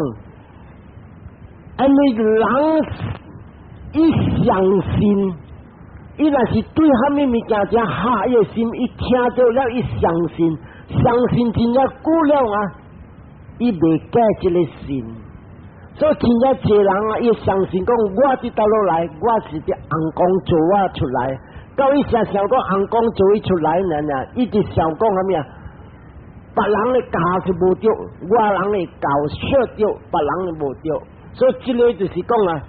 因為人伊相信，伊若是對啥物物件正合伊的心，伊聽著了，伊相信，相信真正久了啊，伊袂改這个信。所以真正濟人啊，伊相信講我佇佗落來，我是佇尪公做我出來。到伊成想講尪公做伊出來爾爾，伊直想講啥物啊？別人的教是無對，我人的教說對，別人的無對。所以這个就是講啊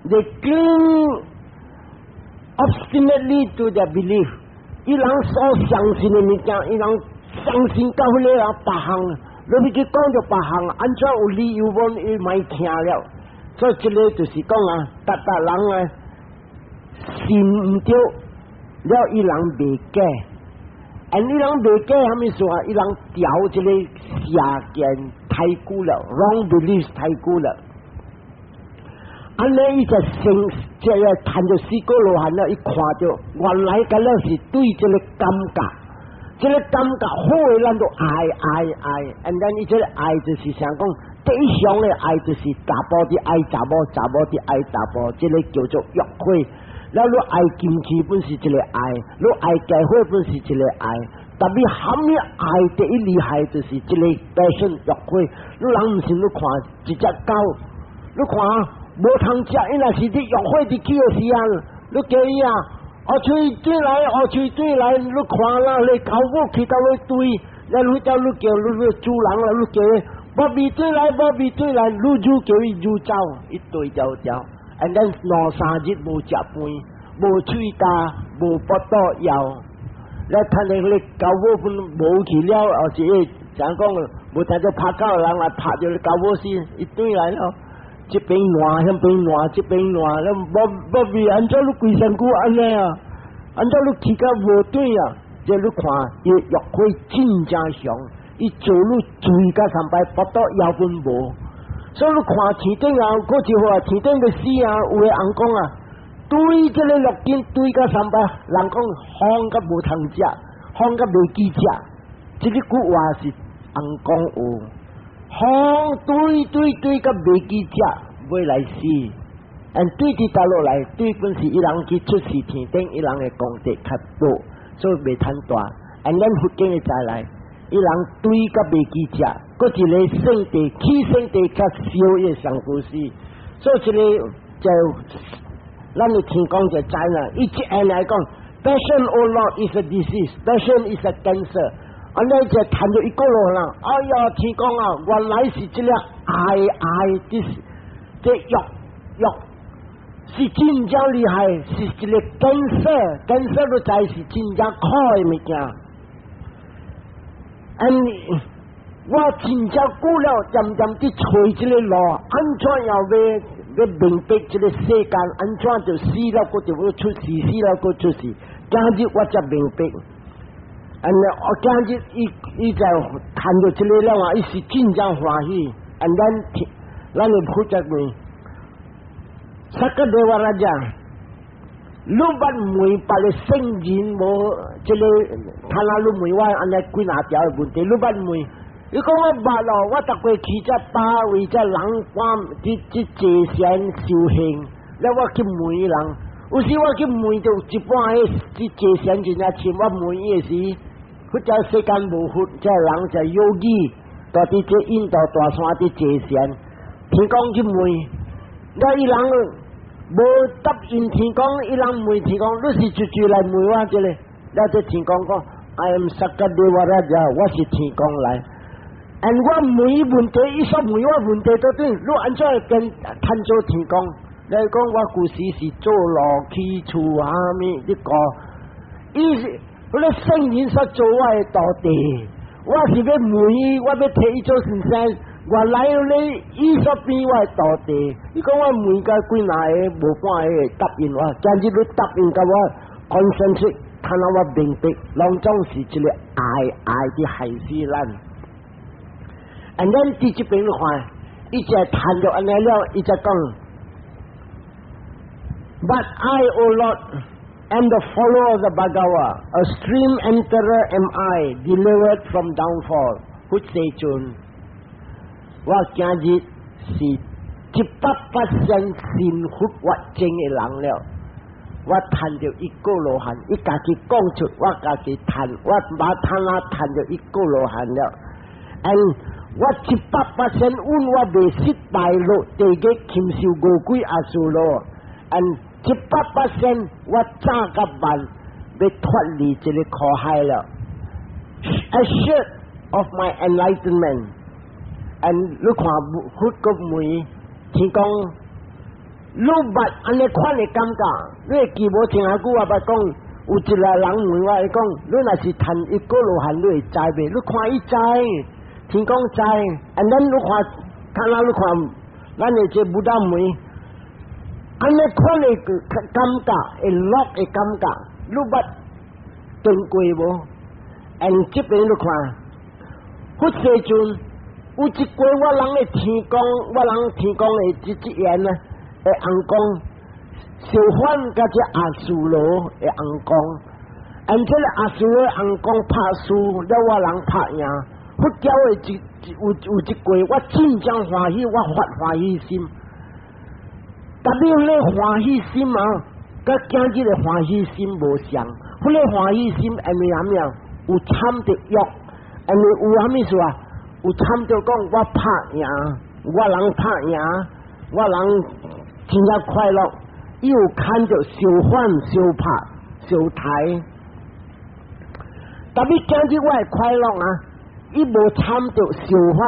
，they cling obstinately to their belief。伊人所相信的物件，伊人相信到彼个啊，別項，你欲去講著別項，按怎有理由無？伊莫聽了。所以這个就是講啊，逐逐人啊，信毋對，了伊人袂改。啊，伊人袂記啥物事啊？伊人調這個邪見太久了，wrong beliefs 太久了。按呢伊就成這個談著四果羅漢了，伊看著原來敢若是對這個感覺，這個感覺好的咱都愛愛愛，and then 伊這個愛就是想講，第一項的愛就是查埔佇愛查某，查某佇愛查埔，這個叫做欲火。了你愛金錢本是一個愛，你愛家伙本是一個愛，特別蝦米愛第一厲害就是這個 passion 欲火。你人毋信你看一隻狗，你看無通食，伊若是佇欲火佇起的時陣，你叫伊啊，烏喙轉來，烏喙轉來，你看啦，你狗母去到咧對，了你叫你叫你主人啦，你叫伊，無味轉來，無味轉來，你就叫伊就走，伊對條條。And then 兩三日無食飯，無喙焦，無腹肚枵。咧睇你你狗母本無去了，後是怎講無聽著拍狗的人來拍著狗母死，伊轉來了，這邊爛，彼邊爛，這邊爛，了無無味，按怎你規身軀按呢啊？按怎你去甲無轉啊？這你看，伊欲火真正強，伊做你醉甲三擺，腹肚枵本無。所以你看天頂啊，過一號天頂的死啊，有的人講啊，對這個六根對甲三擺，人講風甲無通食，風甲袂記食，這個句話是尪公有，風對對對甲袂記食，欲來死。and 對佇佗落來，對本是伊人去出世天頂，伊人的功德較薄，所以袂貪大。and 咱佛經會知來，伊人對甲袂記食。閣一个聖地，起聖地較燒伊上古死，所以這個就咱的天公就知啦。伊一按來講，passion O Lord is a disease，passion is a cancer。按呢就談著一個落啦。哎呀，天公啊，原來是這個愛愛的，這欲欲是真正厲害，是一個 cancer，cancer 都知是真正苦的物件。and 我真正久了，漸漸佇揣這個路，按怎樣欲欲明白這個世間？按怎就死了，閣就欲出世，死了閣出世。今日我才明白，and 我今日伊伊就談著這個了啊，伊是真正歡喜。and 咱咱的負責問，Sakadewaraja，你捌問別个聖人無？這個他若你問我按呢幾若條的問題，你捌問？伊講我捌咯，我逐過去這百位這人關佇佇坐禪修行，了我去問伊人，有時我去問著一半個佇坐禪真正深，我問伊的時，佛教世間無佛，這人就有義，蹛佇這印度大山佇坐禪，天公去問，了伊人無答應天公，伊人問天公，你是直接來問我這個，了這天公講，I am Sakadewaraja，我是天公來。and 我問伊問題，伊煞問我問題到底，你按怎會跟趁做天公？你講我舊時是做路起厝啥物？你講，伊是彼個聖人煞做我的徒弟，我是欲問伊，我欲提伊做先生，原來咧伊煞變我的徒弟。伊講我問甲幾若个，無半个會答應我，今日你答應共我 concentrate，睇下我明白，攏總是一個愛愛的害死咱。and 咱佇這邊看，伊就談著按呢了，伊才講，But I, O Lord, am the follower of the Bhagava, a stream enterer am I, delivered from downfall。佛世尊，我今日是100%信佛法證的人了。我趁著一果羅漢，伊家己講出，我家己趁，我把他那趁著一果羅漢了。and 我100%穩，我袂失敗落地獄禽獸餓鬼阿修羅。and 100% 我早甲晚欲脫離這個苦海了。Assured of my enlightenment，and 你看佛閣問天公，你捌按呢款的感覺？你會記無？前下久我捌講，有一個人問我，伊講，你若是趁一果羅漢，你會知袂？你看伊知。天公知，and 咱你看，看哪你看，咱的這 Buddha 問，按呢款的感覺，會樂的感覺，你捌經過無？ And 這邊你看，佛世尊有一句我人的天公，我人天公的這這言呢，會尪公相反佮這阿修羅的尪公，and 這個阿修羅尪公拍輸，了我人拍贏。佛教的一有一句，我真正歡喜，我發歡喜心。特別彼歡喜心啊，佮今日的歡喜心無相。彼個歡喜心因為啥物啊？有參著欲，因為有啥物事啊？有參著講我拍贏，我人拍贏，我人真正快樂。伊有看著相反、相拍、相刣。特別今日我的快樂啊，伊無參著相反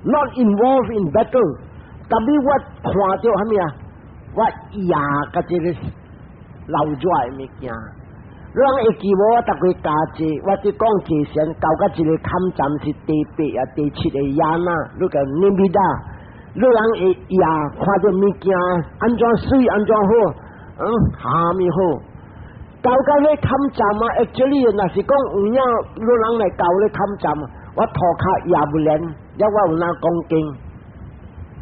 ，not involved in battle。特別我看著啥物啊？我贏佮這個老蛇的物件。你人會記無？我逐個教坐，我佇講坐禪，教到一個坎站是第八啊、第七個 yana，你個 nibbida，你人會贏看著物件按怎媠，按怎好，蝦米好？教到彼坎站啊，actually 若是講有影，你人來教彼坎站，我塗跤也不練，了我有哪講經？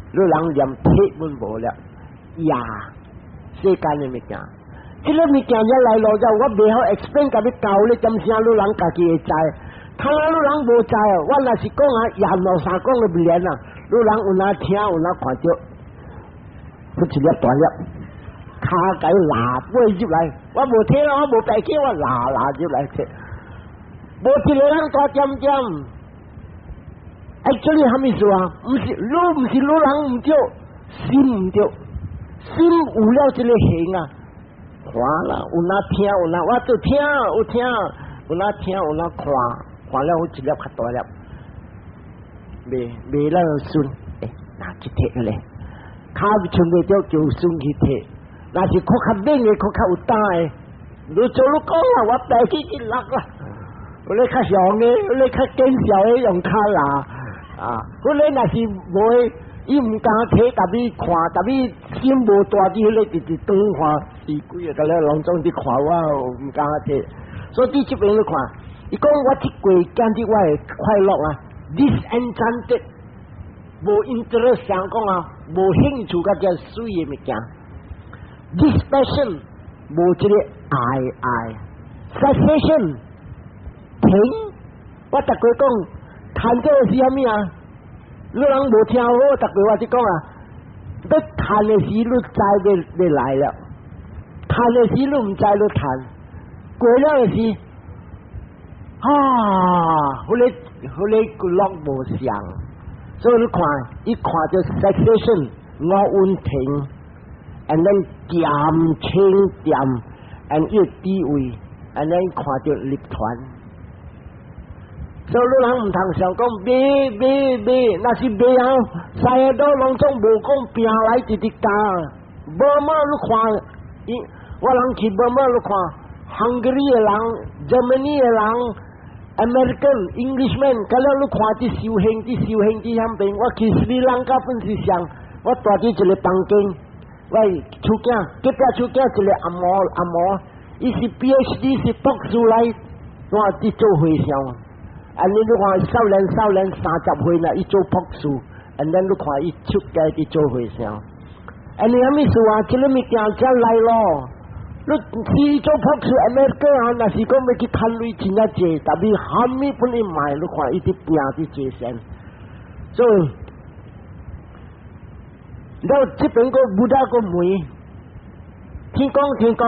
你人連體本無了，贏世間的物件。這個物件一來落之後，我袂曉 explain 共你教你，點聲你人家己會知。他若你人無知哦，我若是講啊，廿路三講都袂練啊。你人有哪聽有哪看著，不一粒大粒，跤共拉飛入來，我無聽，我無白去，我拉拉入來聽。無一個人大點點。Actually 啥物事啊？毋是你，毋是你人毋對，心毋對，心有了這個形啊。看啦，有哪聽有哪，我就聽有聽，有哪聽有哪看，看了有一粒較大粒，袂袂咱孫，欸，拿去摕咧，跤穿袂著叫孫去摕，若是較較猛的，較較有膽的，你做你講啦，我帶去去落啦，有咧較雄的，有咧較見笑的用跤拉，啊，彼個若是無的，伊毋敢摕，特別看，特別心無大佇彼個直直轉看，死鬼啊！佮了攏總佇看我，毋敢摕。所以佇這邊你看，伊講我這過今日我的快樂啊，disenchanted，無 interest 想講啊，無興趣佮這媠的物件，dispassion，無這個愛愛，cessation，停。我逐過講，談這個是啥物啊？你人無聽好，逐個我就講啊，欲談的時你知欲欲來了，談的時你毋知你談，過了的時，啊，彼個樂無相，所以你看，一看就 cessation 五蘊停，and then 恬清恬，and 有智慧，and then 看著涅槃。所以你人毋通想講買買買，若是買啊，三個都攏總無講拼來直直教。無嘛你看，伊我人去無嘛你看，Hungary 的人、Germany 的人、American、Englishman，佮了你看佇修行、佇修行佇遐邊，我去斯里蘭卡本是上，我蹛佇一個房間，我厝囝隔壁厝囝一個阿毛阿毛，伊是 PhD 是博士來，我佇做和尚。啊！你你看少年少年30歲啦，伊做博士，and then 你看伊出家佇做和尚。啊，你啥物事啊？這個物件才來咯。你去做博士，America 啊，若是講欲去趁鐳真正濟，但是蝦米本伊賣，你看伊佇拼佇坐禪。所以，了這邊個 Buddha 個問，天公天公。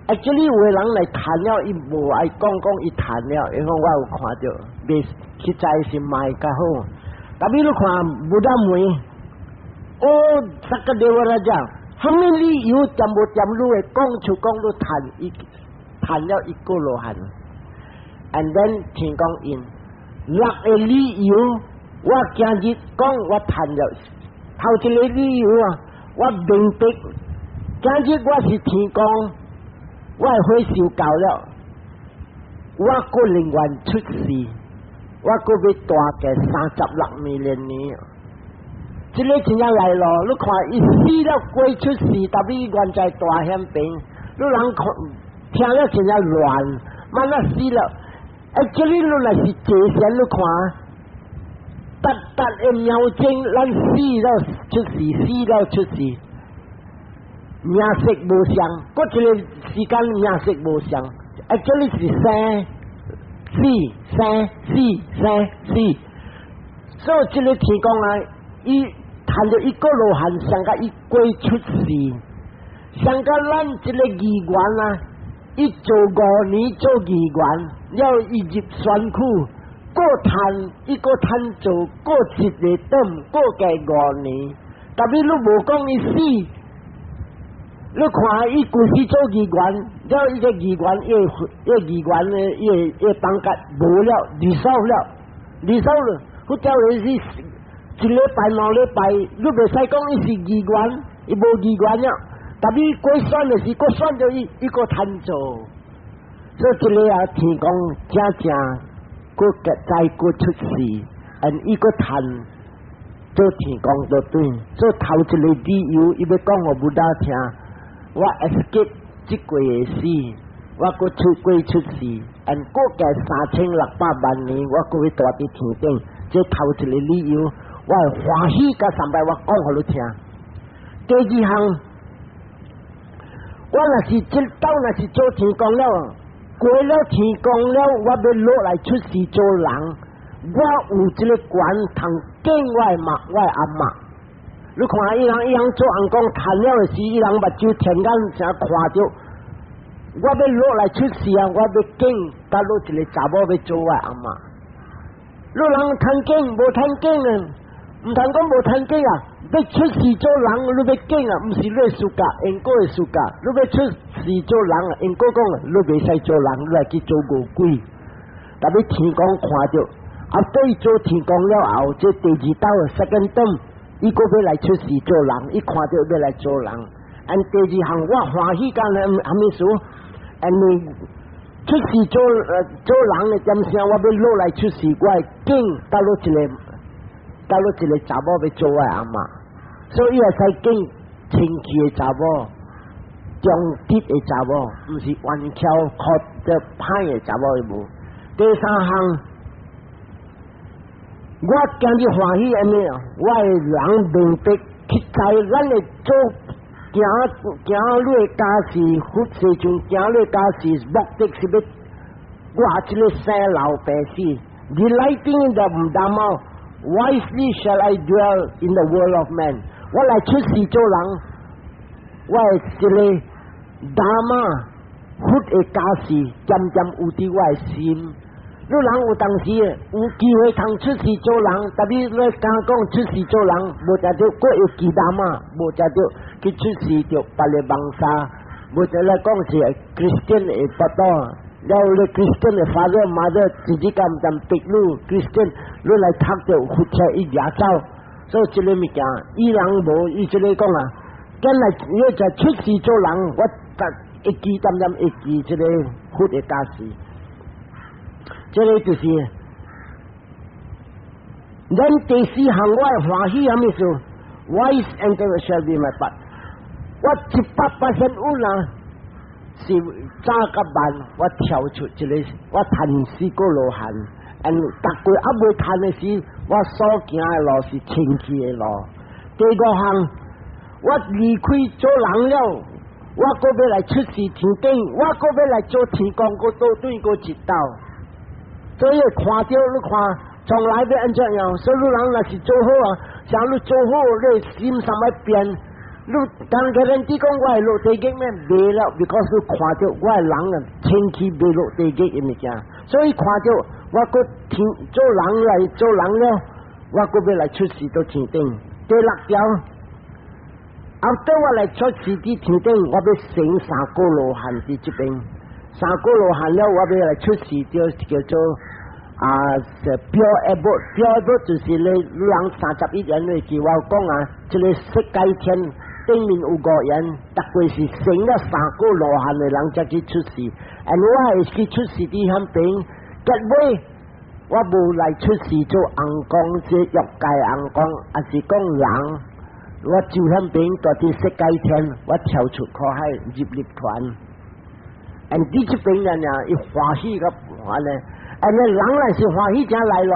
Actually 有的人來談了，伊無愛講講，伊談了，伊講我有看著，袂實在是賣較好。特別你看 Buddha 問，哦，Sakadewaraja，蝦米理由恬無恬你會講出講你談一談了一個羅漢，and then 天公應六個理由，我今日講我談了，頭一個理由啊，我明白，今日我是天公。我的歲數到了，我閣寧願出世，我閣欲大過36 million 年。這個真正來咯，你看伊死了鬼出世，特別願在大險病，你人看聽了真正亂，萬那死了。啊，這裡你若是坐禪你看，逐逐的秒鐘，咱死了出世，死了出世，名色無相，閣一個時間名色無相，啊，這裡是生死生死生死，所以這个天公啊，伊趁著一個羅漢，上甲伊過出世，上甲咱這个議員啊，伊做5年做議員，了伊入選區，閣趁伊閣趁做閣一個 term，閣加五年，但是你無講伊死，你看伊規時做議員，了伊個議員，伊個議員的伊個黨格無了，dissolve 了，dissolve 了，佢叫伊是一禮拜2禮拜，你袂使講伊是議員，伊無議員了。但是過選的時，閣選著伊，伊閣趁做，所以這个啊，天公正正閣再閣出世，and 伊閣趁做天公就對，所以頭一个理由，伊欲講予 Buddha 聽，我 escape 這過的死，我閣出過出世，and 閣加3600萬年，我閣欲蹛佇天頂，這頭一个理由，我會歡喜佮三擺我講予你聽。第二項，我若是這兜若是做天公了，過了天公了，我欲落來出世做人，我有這个權通見我的媽，我的阿嬤。你看伊人伊人做尪公趁了的時，伊人目睭天眼成看著，我欲落來出世啊！我欲見倒落一个查某欲做我的阿嬤。你人趁見無趁見啊？毋通講無趁見啊！欲出世做人，你欲見啊？毋是你的資格，因果的資格。你欲出世做人啊？因果講你袂使做人，你來去做餓鬼。但欲天公看著，啊，對做天公了後，這第二道 second term，伊閣欲來出世做人，伊看著欲來做人。And 第二項我歡喜干啥物事？因為出世做人的點聲，我欲落來出世，我會見倒落一个，倒落一个查某欲做我的阿嬤，所以伊會使見清氣的查某，忠直的查某，毋是冤巧靠著歹的查某伊無。第三項，我今日歡喜按呢，我的人明白去知咱的做行行路的家事，佛世尊行路家事，目的是欲過這个生老病死。Delighting in the Dhamma, wisely shall I dwell in the world of men。我來出世做人，我的這个 Dhamma 佛的教示，漸漸有佇我的心。你人有當時有機會通出世做人，但是你敢講出世做人，無食著閣會記 Dhamma，無食著去出世著別个網沙，無就來講是 Christian 的腹肚，了你 Christian 的 father mother 自己敢毋逼你 Christian，你來讀著佛車伊掠走，所以這个物件，伊人無伊這个講啊，將來你就出世做人，我會記漸漸會記這个佛的教示。這个就是，咱第四項我會歡喜啥物事？Wise endeavor shall be my path。我100%有啦，是早佮慢，我跳出這个，我趁四果羅漢。And 逐個猶未趁的時，我所行的路是清氣的路。第五項，我離開做人了，我閣欲來出世天頂，我閣欲來做天公，閣倒轉閣一道。所以看著你看，從來欲按怎樣？所以你人若是做好啊，像你做好，你心啥物變？你當個人只講我會落地獄咩？袂了，because 你看著我的人啊，清氣袂落地獄的物件，所以看著我閣天做人來做人了，我閣欲來出世到天頂。第六條，後當我來出世佇天頂，我欲成三果羅漢佇這邊。三果羅漢了，我欲來出世就叫做啊，pure abode，pure abode 就是你人31緣的時，我講啊，這个色界天頂面有五緣，逐個是成了三果羅漢的人才去出世。And 我會去出世佇彼邊，結尾我無來出世做尪公，這欲界尪公，抑是講人，我就彼邊蹛佇色界天，我跳出苦海入涅槃。And 佇這邊人啊，伊歡喜個按呢，按呢人若是歡喜正來咯，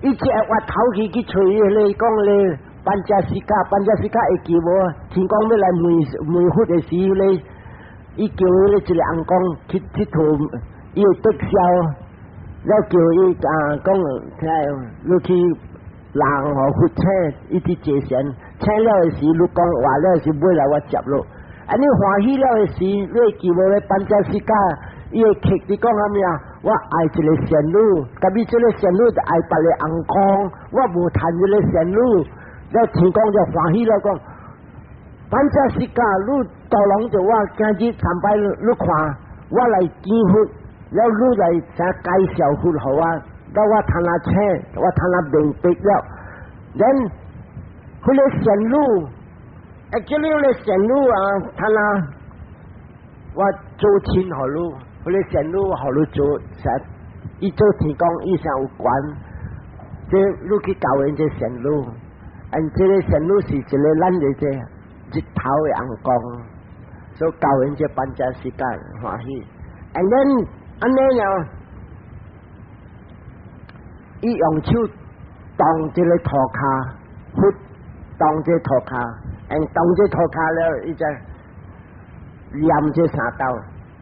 伊一會挖頭去去揣彼個講咧，班加西卡，班加西卡會記無？天公欲來問問佛的時咧，伊叫彼個一個尪公去𨑨迌，伊會得痟，了叫伊啊講，聽你去人予佛請，伊佇坐禪，請了的時，你講話了的時，尾來我接落。按呢歡喜了的時，你會記無咧？班加西卡，伊會客佇講啥物啊？我愛一個仙女，特別這個仙女就愛別个尪公，我無趁這個仙女。了天公就歡喜了，講班加西卡，你導攏著我今日參拜你看，我來見佛，了你來啥介紹佛予我，了我通來請，我通來明白了。然彼個仙女，actually 彼個仙女啊，通來我做親予你，彼個仙女予你做啥？伊做天公，伊啥有權，這你去交緣這仙女。按這個仙女是一個咱的這日頭的尪公，所以教緣這班加西卡歡喜。And then 按呢樣，伊用手動這個塗跤，佛動這個塗跤，and 動這個塗跤了，伊就念這三道：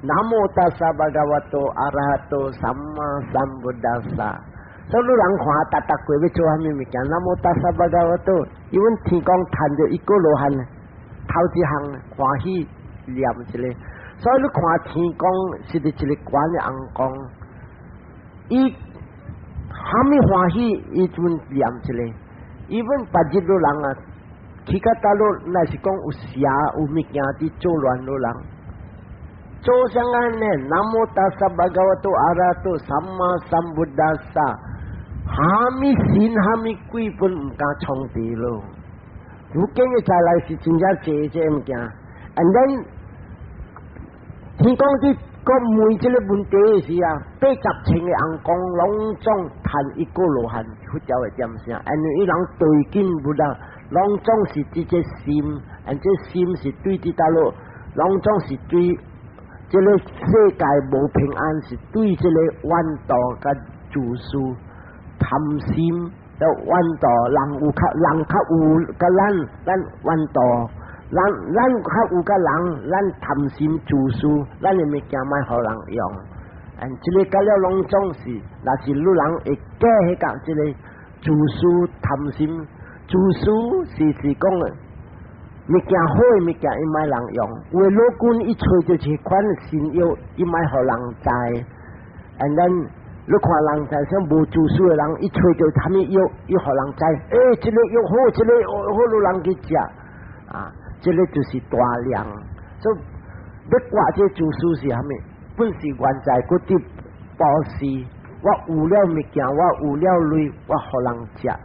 南無達薩巴嘎瓦多阿拉哈多薩瑪三布達薩。所以你人看，逐逐過欲做啥物物件，南無達薩巴嘎瓦多，因為天公趁著一個羅漢，頭一項歡喜念一個，所以你看天公是佇一個懸的尪公，伊蝦米歡喜，伊陣念一個，even 別日老人啊，去到大陸，若是講有蛇有物件佇作亂老人。做啥按呢？南無達薩巴嘎瓦多阿拉多薩瑪三布達薩，蝦米神蝦米鬼本毋敢創治咯。如今嘅再來是真正濟這物件，and then 天公佇講問這個問題的時啊，80千個尪公攏總趁一個羅漢佛教的點聲，因為伊人對見不啦，攏總是這個心，and 這心是對佇佗落，攏總是對這個世界無平安，是對這個怨妒佮自私貪心，的怨妒人有較人較有佮咱，咱怨妒。咱咱較有佮人，咱貪心自私，咱的物件莫予人用。嗯，這個佮了攏總是，若是汝人會記彼個這個自私貪心，自私是講物件好的物件伊莫人用，有的老君伊揣著一款神藥，伊莫予人知。And then 你看人知像無自私的人，伊揣著啥物藥，伊予人知，欸，這個藥好，這個藥好，予人去食啊。這個就是大量，所以欲割這自私是啥物？本是原在閣佇布施，我有了物件，我有了鐳，我予人食。啊，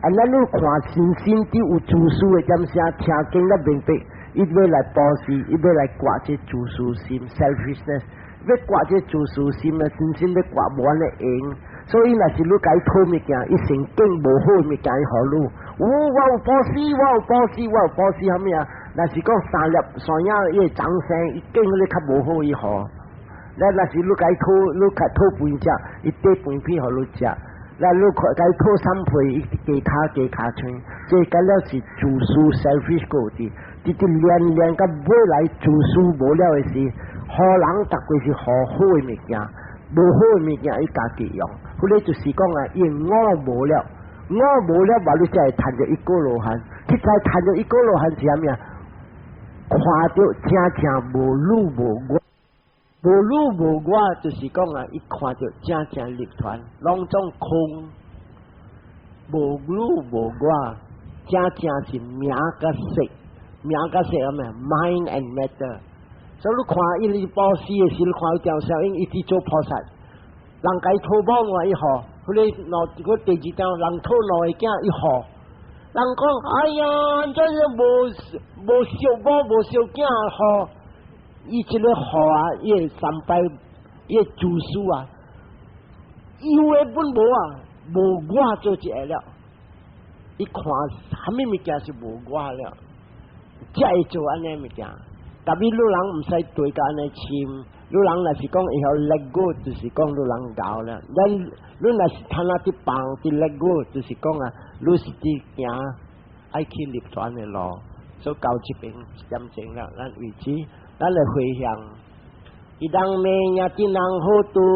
咱你看深深佇有自私的點聲，聽經了明白，伊欲來布施，伊欲來割這自私心（selfishness），欲割這自私心啊，真正欲割無按呢用。所以若是你共伊討物件，伊先揀無好的物件伊予你。哦，我有布施，我有布施，我有布施，啥物啊？若是講三粒山影，伊會長生，伊揀彼個較無好伊予。咱若是你共伊討，你較討飯食，伊綴飯片予你食。咱你共伊討三皮，伊加跤加跤穿。這敢了是自私 selfish 個佇，直直連連到尾來自私無了的時，予人逐過是予好的物件，無好的物件伊家己用。彼個就是講啊，伊我無了，我無了，無你才會趁著一果羅漢。去再趁著一果羅漢是啥物啊？看著正正無汝無我，無汝無我，就是講啊，伊看著正正涅槃，攏總空，無汝無我，正正是名佮色，名佮色啥物？Mind and matter。所以你看伊咧布施的時，你看伊條小英一直做菩薩，人共伊討某我伊予，彼个兩個第二張人討兩個囝伊予。人講哎呀，這是無無相某無相囝予，伊這個予啊，伊會三拜，伊會自私啊，有的本無啊，無我做一個了。伊看啥物物件是無我了，才會做按呢物件。特別你人毋使對甲按呢深，你人若是講會曉 let go，就是講你人𠢕啦。咱你若是攤那佇放佇 let go，就是講啊，你是佇行愛去涅槃的路。所以到這邊1點鐘啦，咱為止，咱來回向。Idaṃ me ñātinam hotu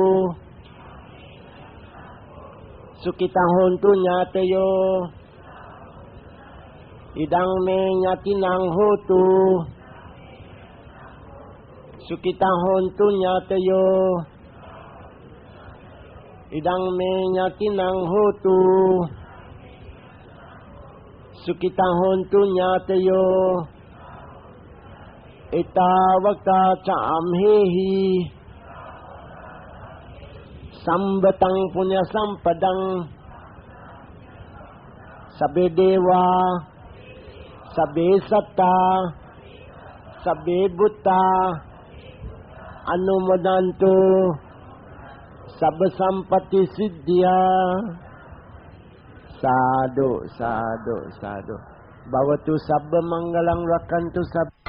sukhitā hontu ñātayo Idaṃ me ñātinam hotu sukhitā hontu ñātayo Idaṃ me ñātinam hotu sukhitā hontu ñātayo Ettāvatā ca amhehi sambhataṃ puññasampadaṃ sabbe devā sabbe sattā sabbe bhūtā anumodantu sabba sampatti siddhiyā. Sadhu, sadhu, sadhu. Bhavatu sabba maṅgalaṃ rakkhantu sabba.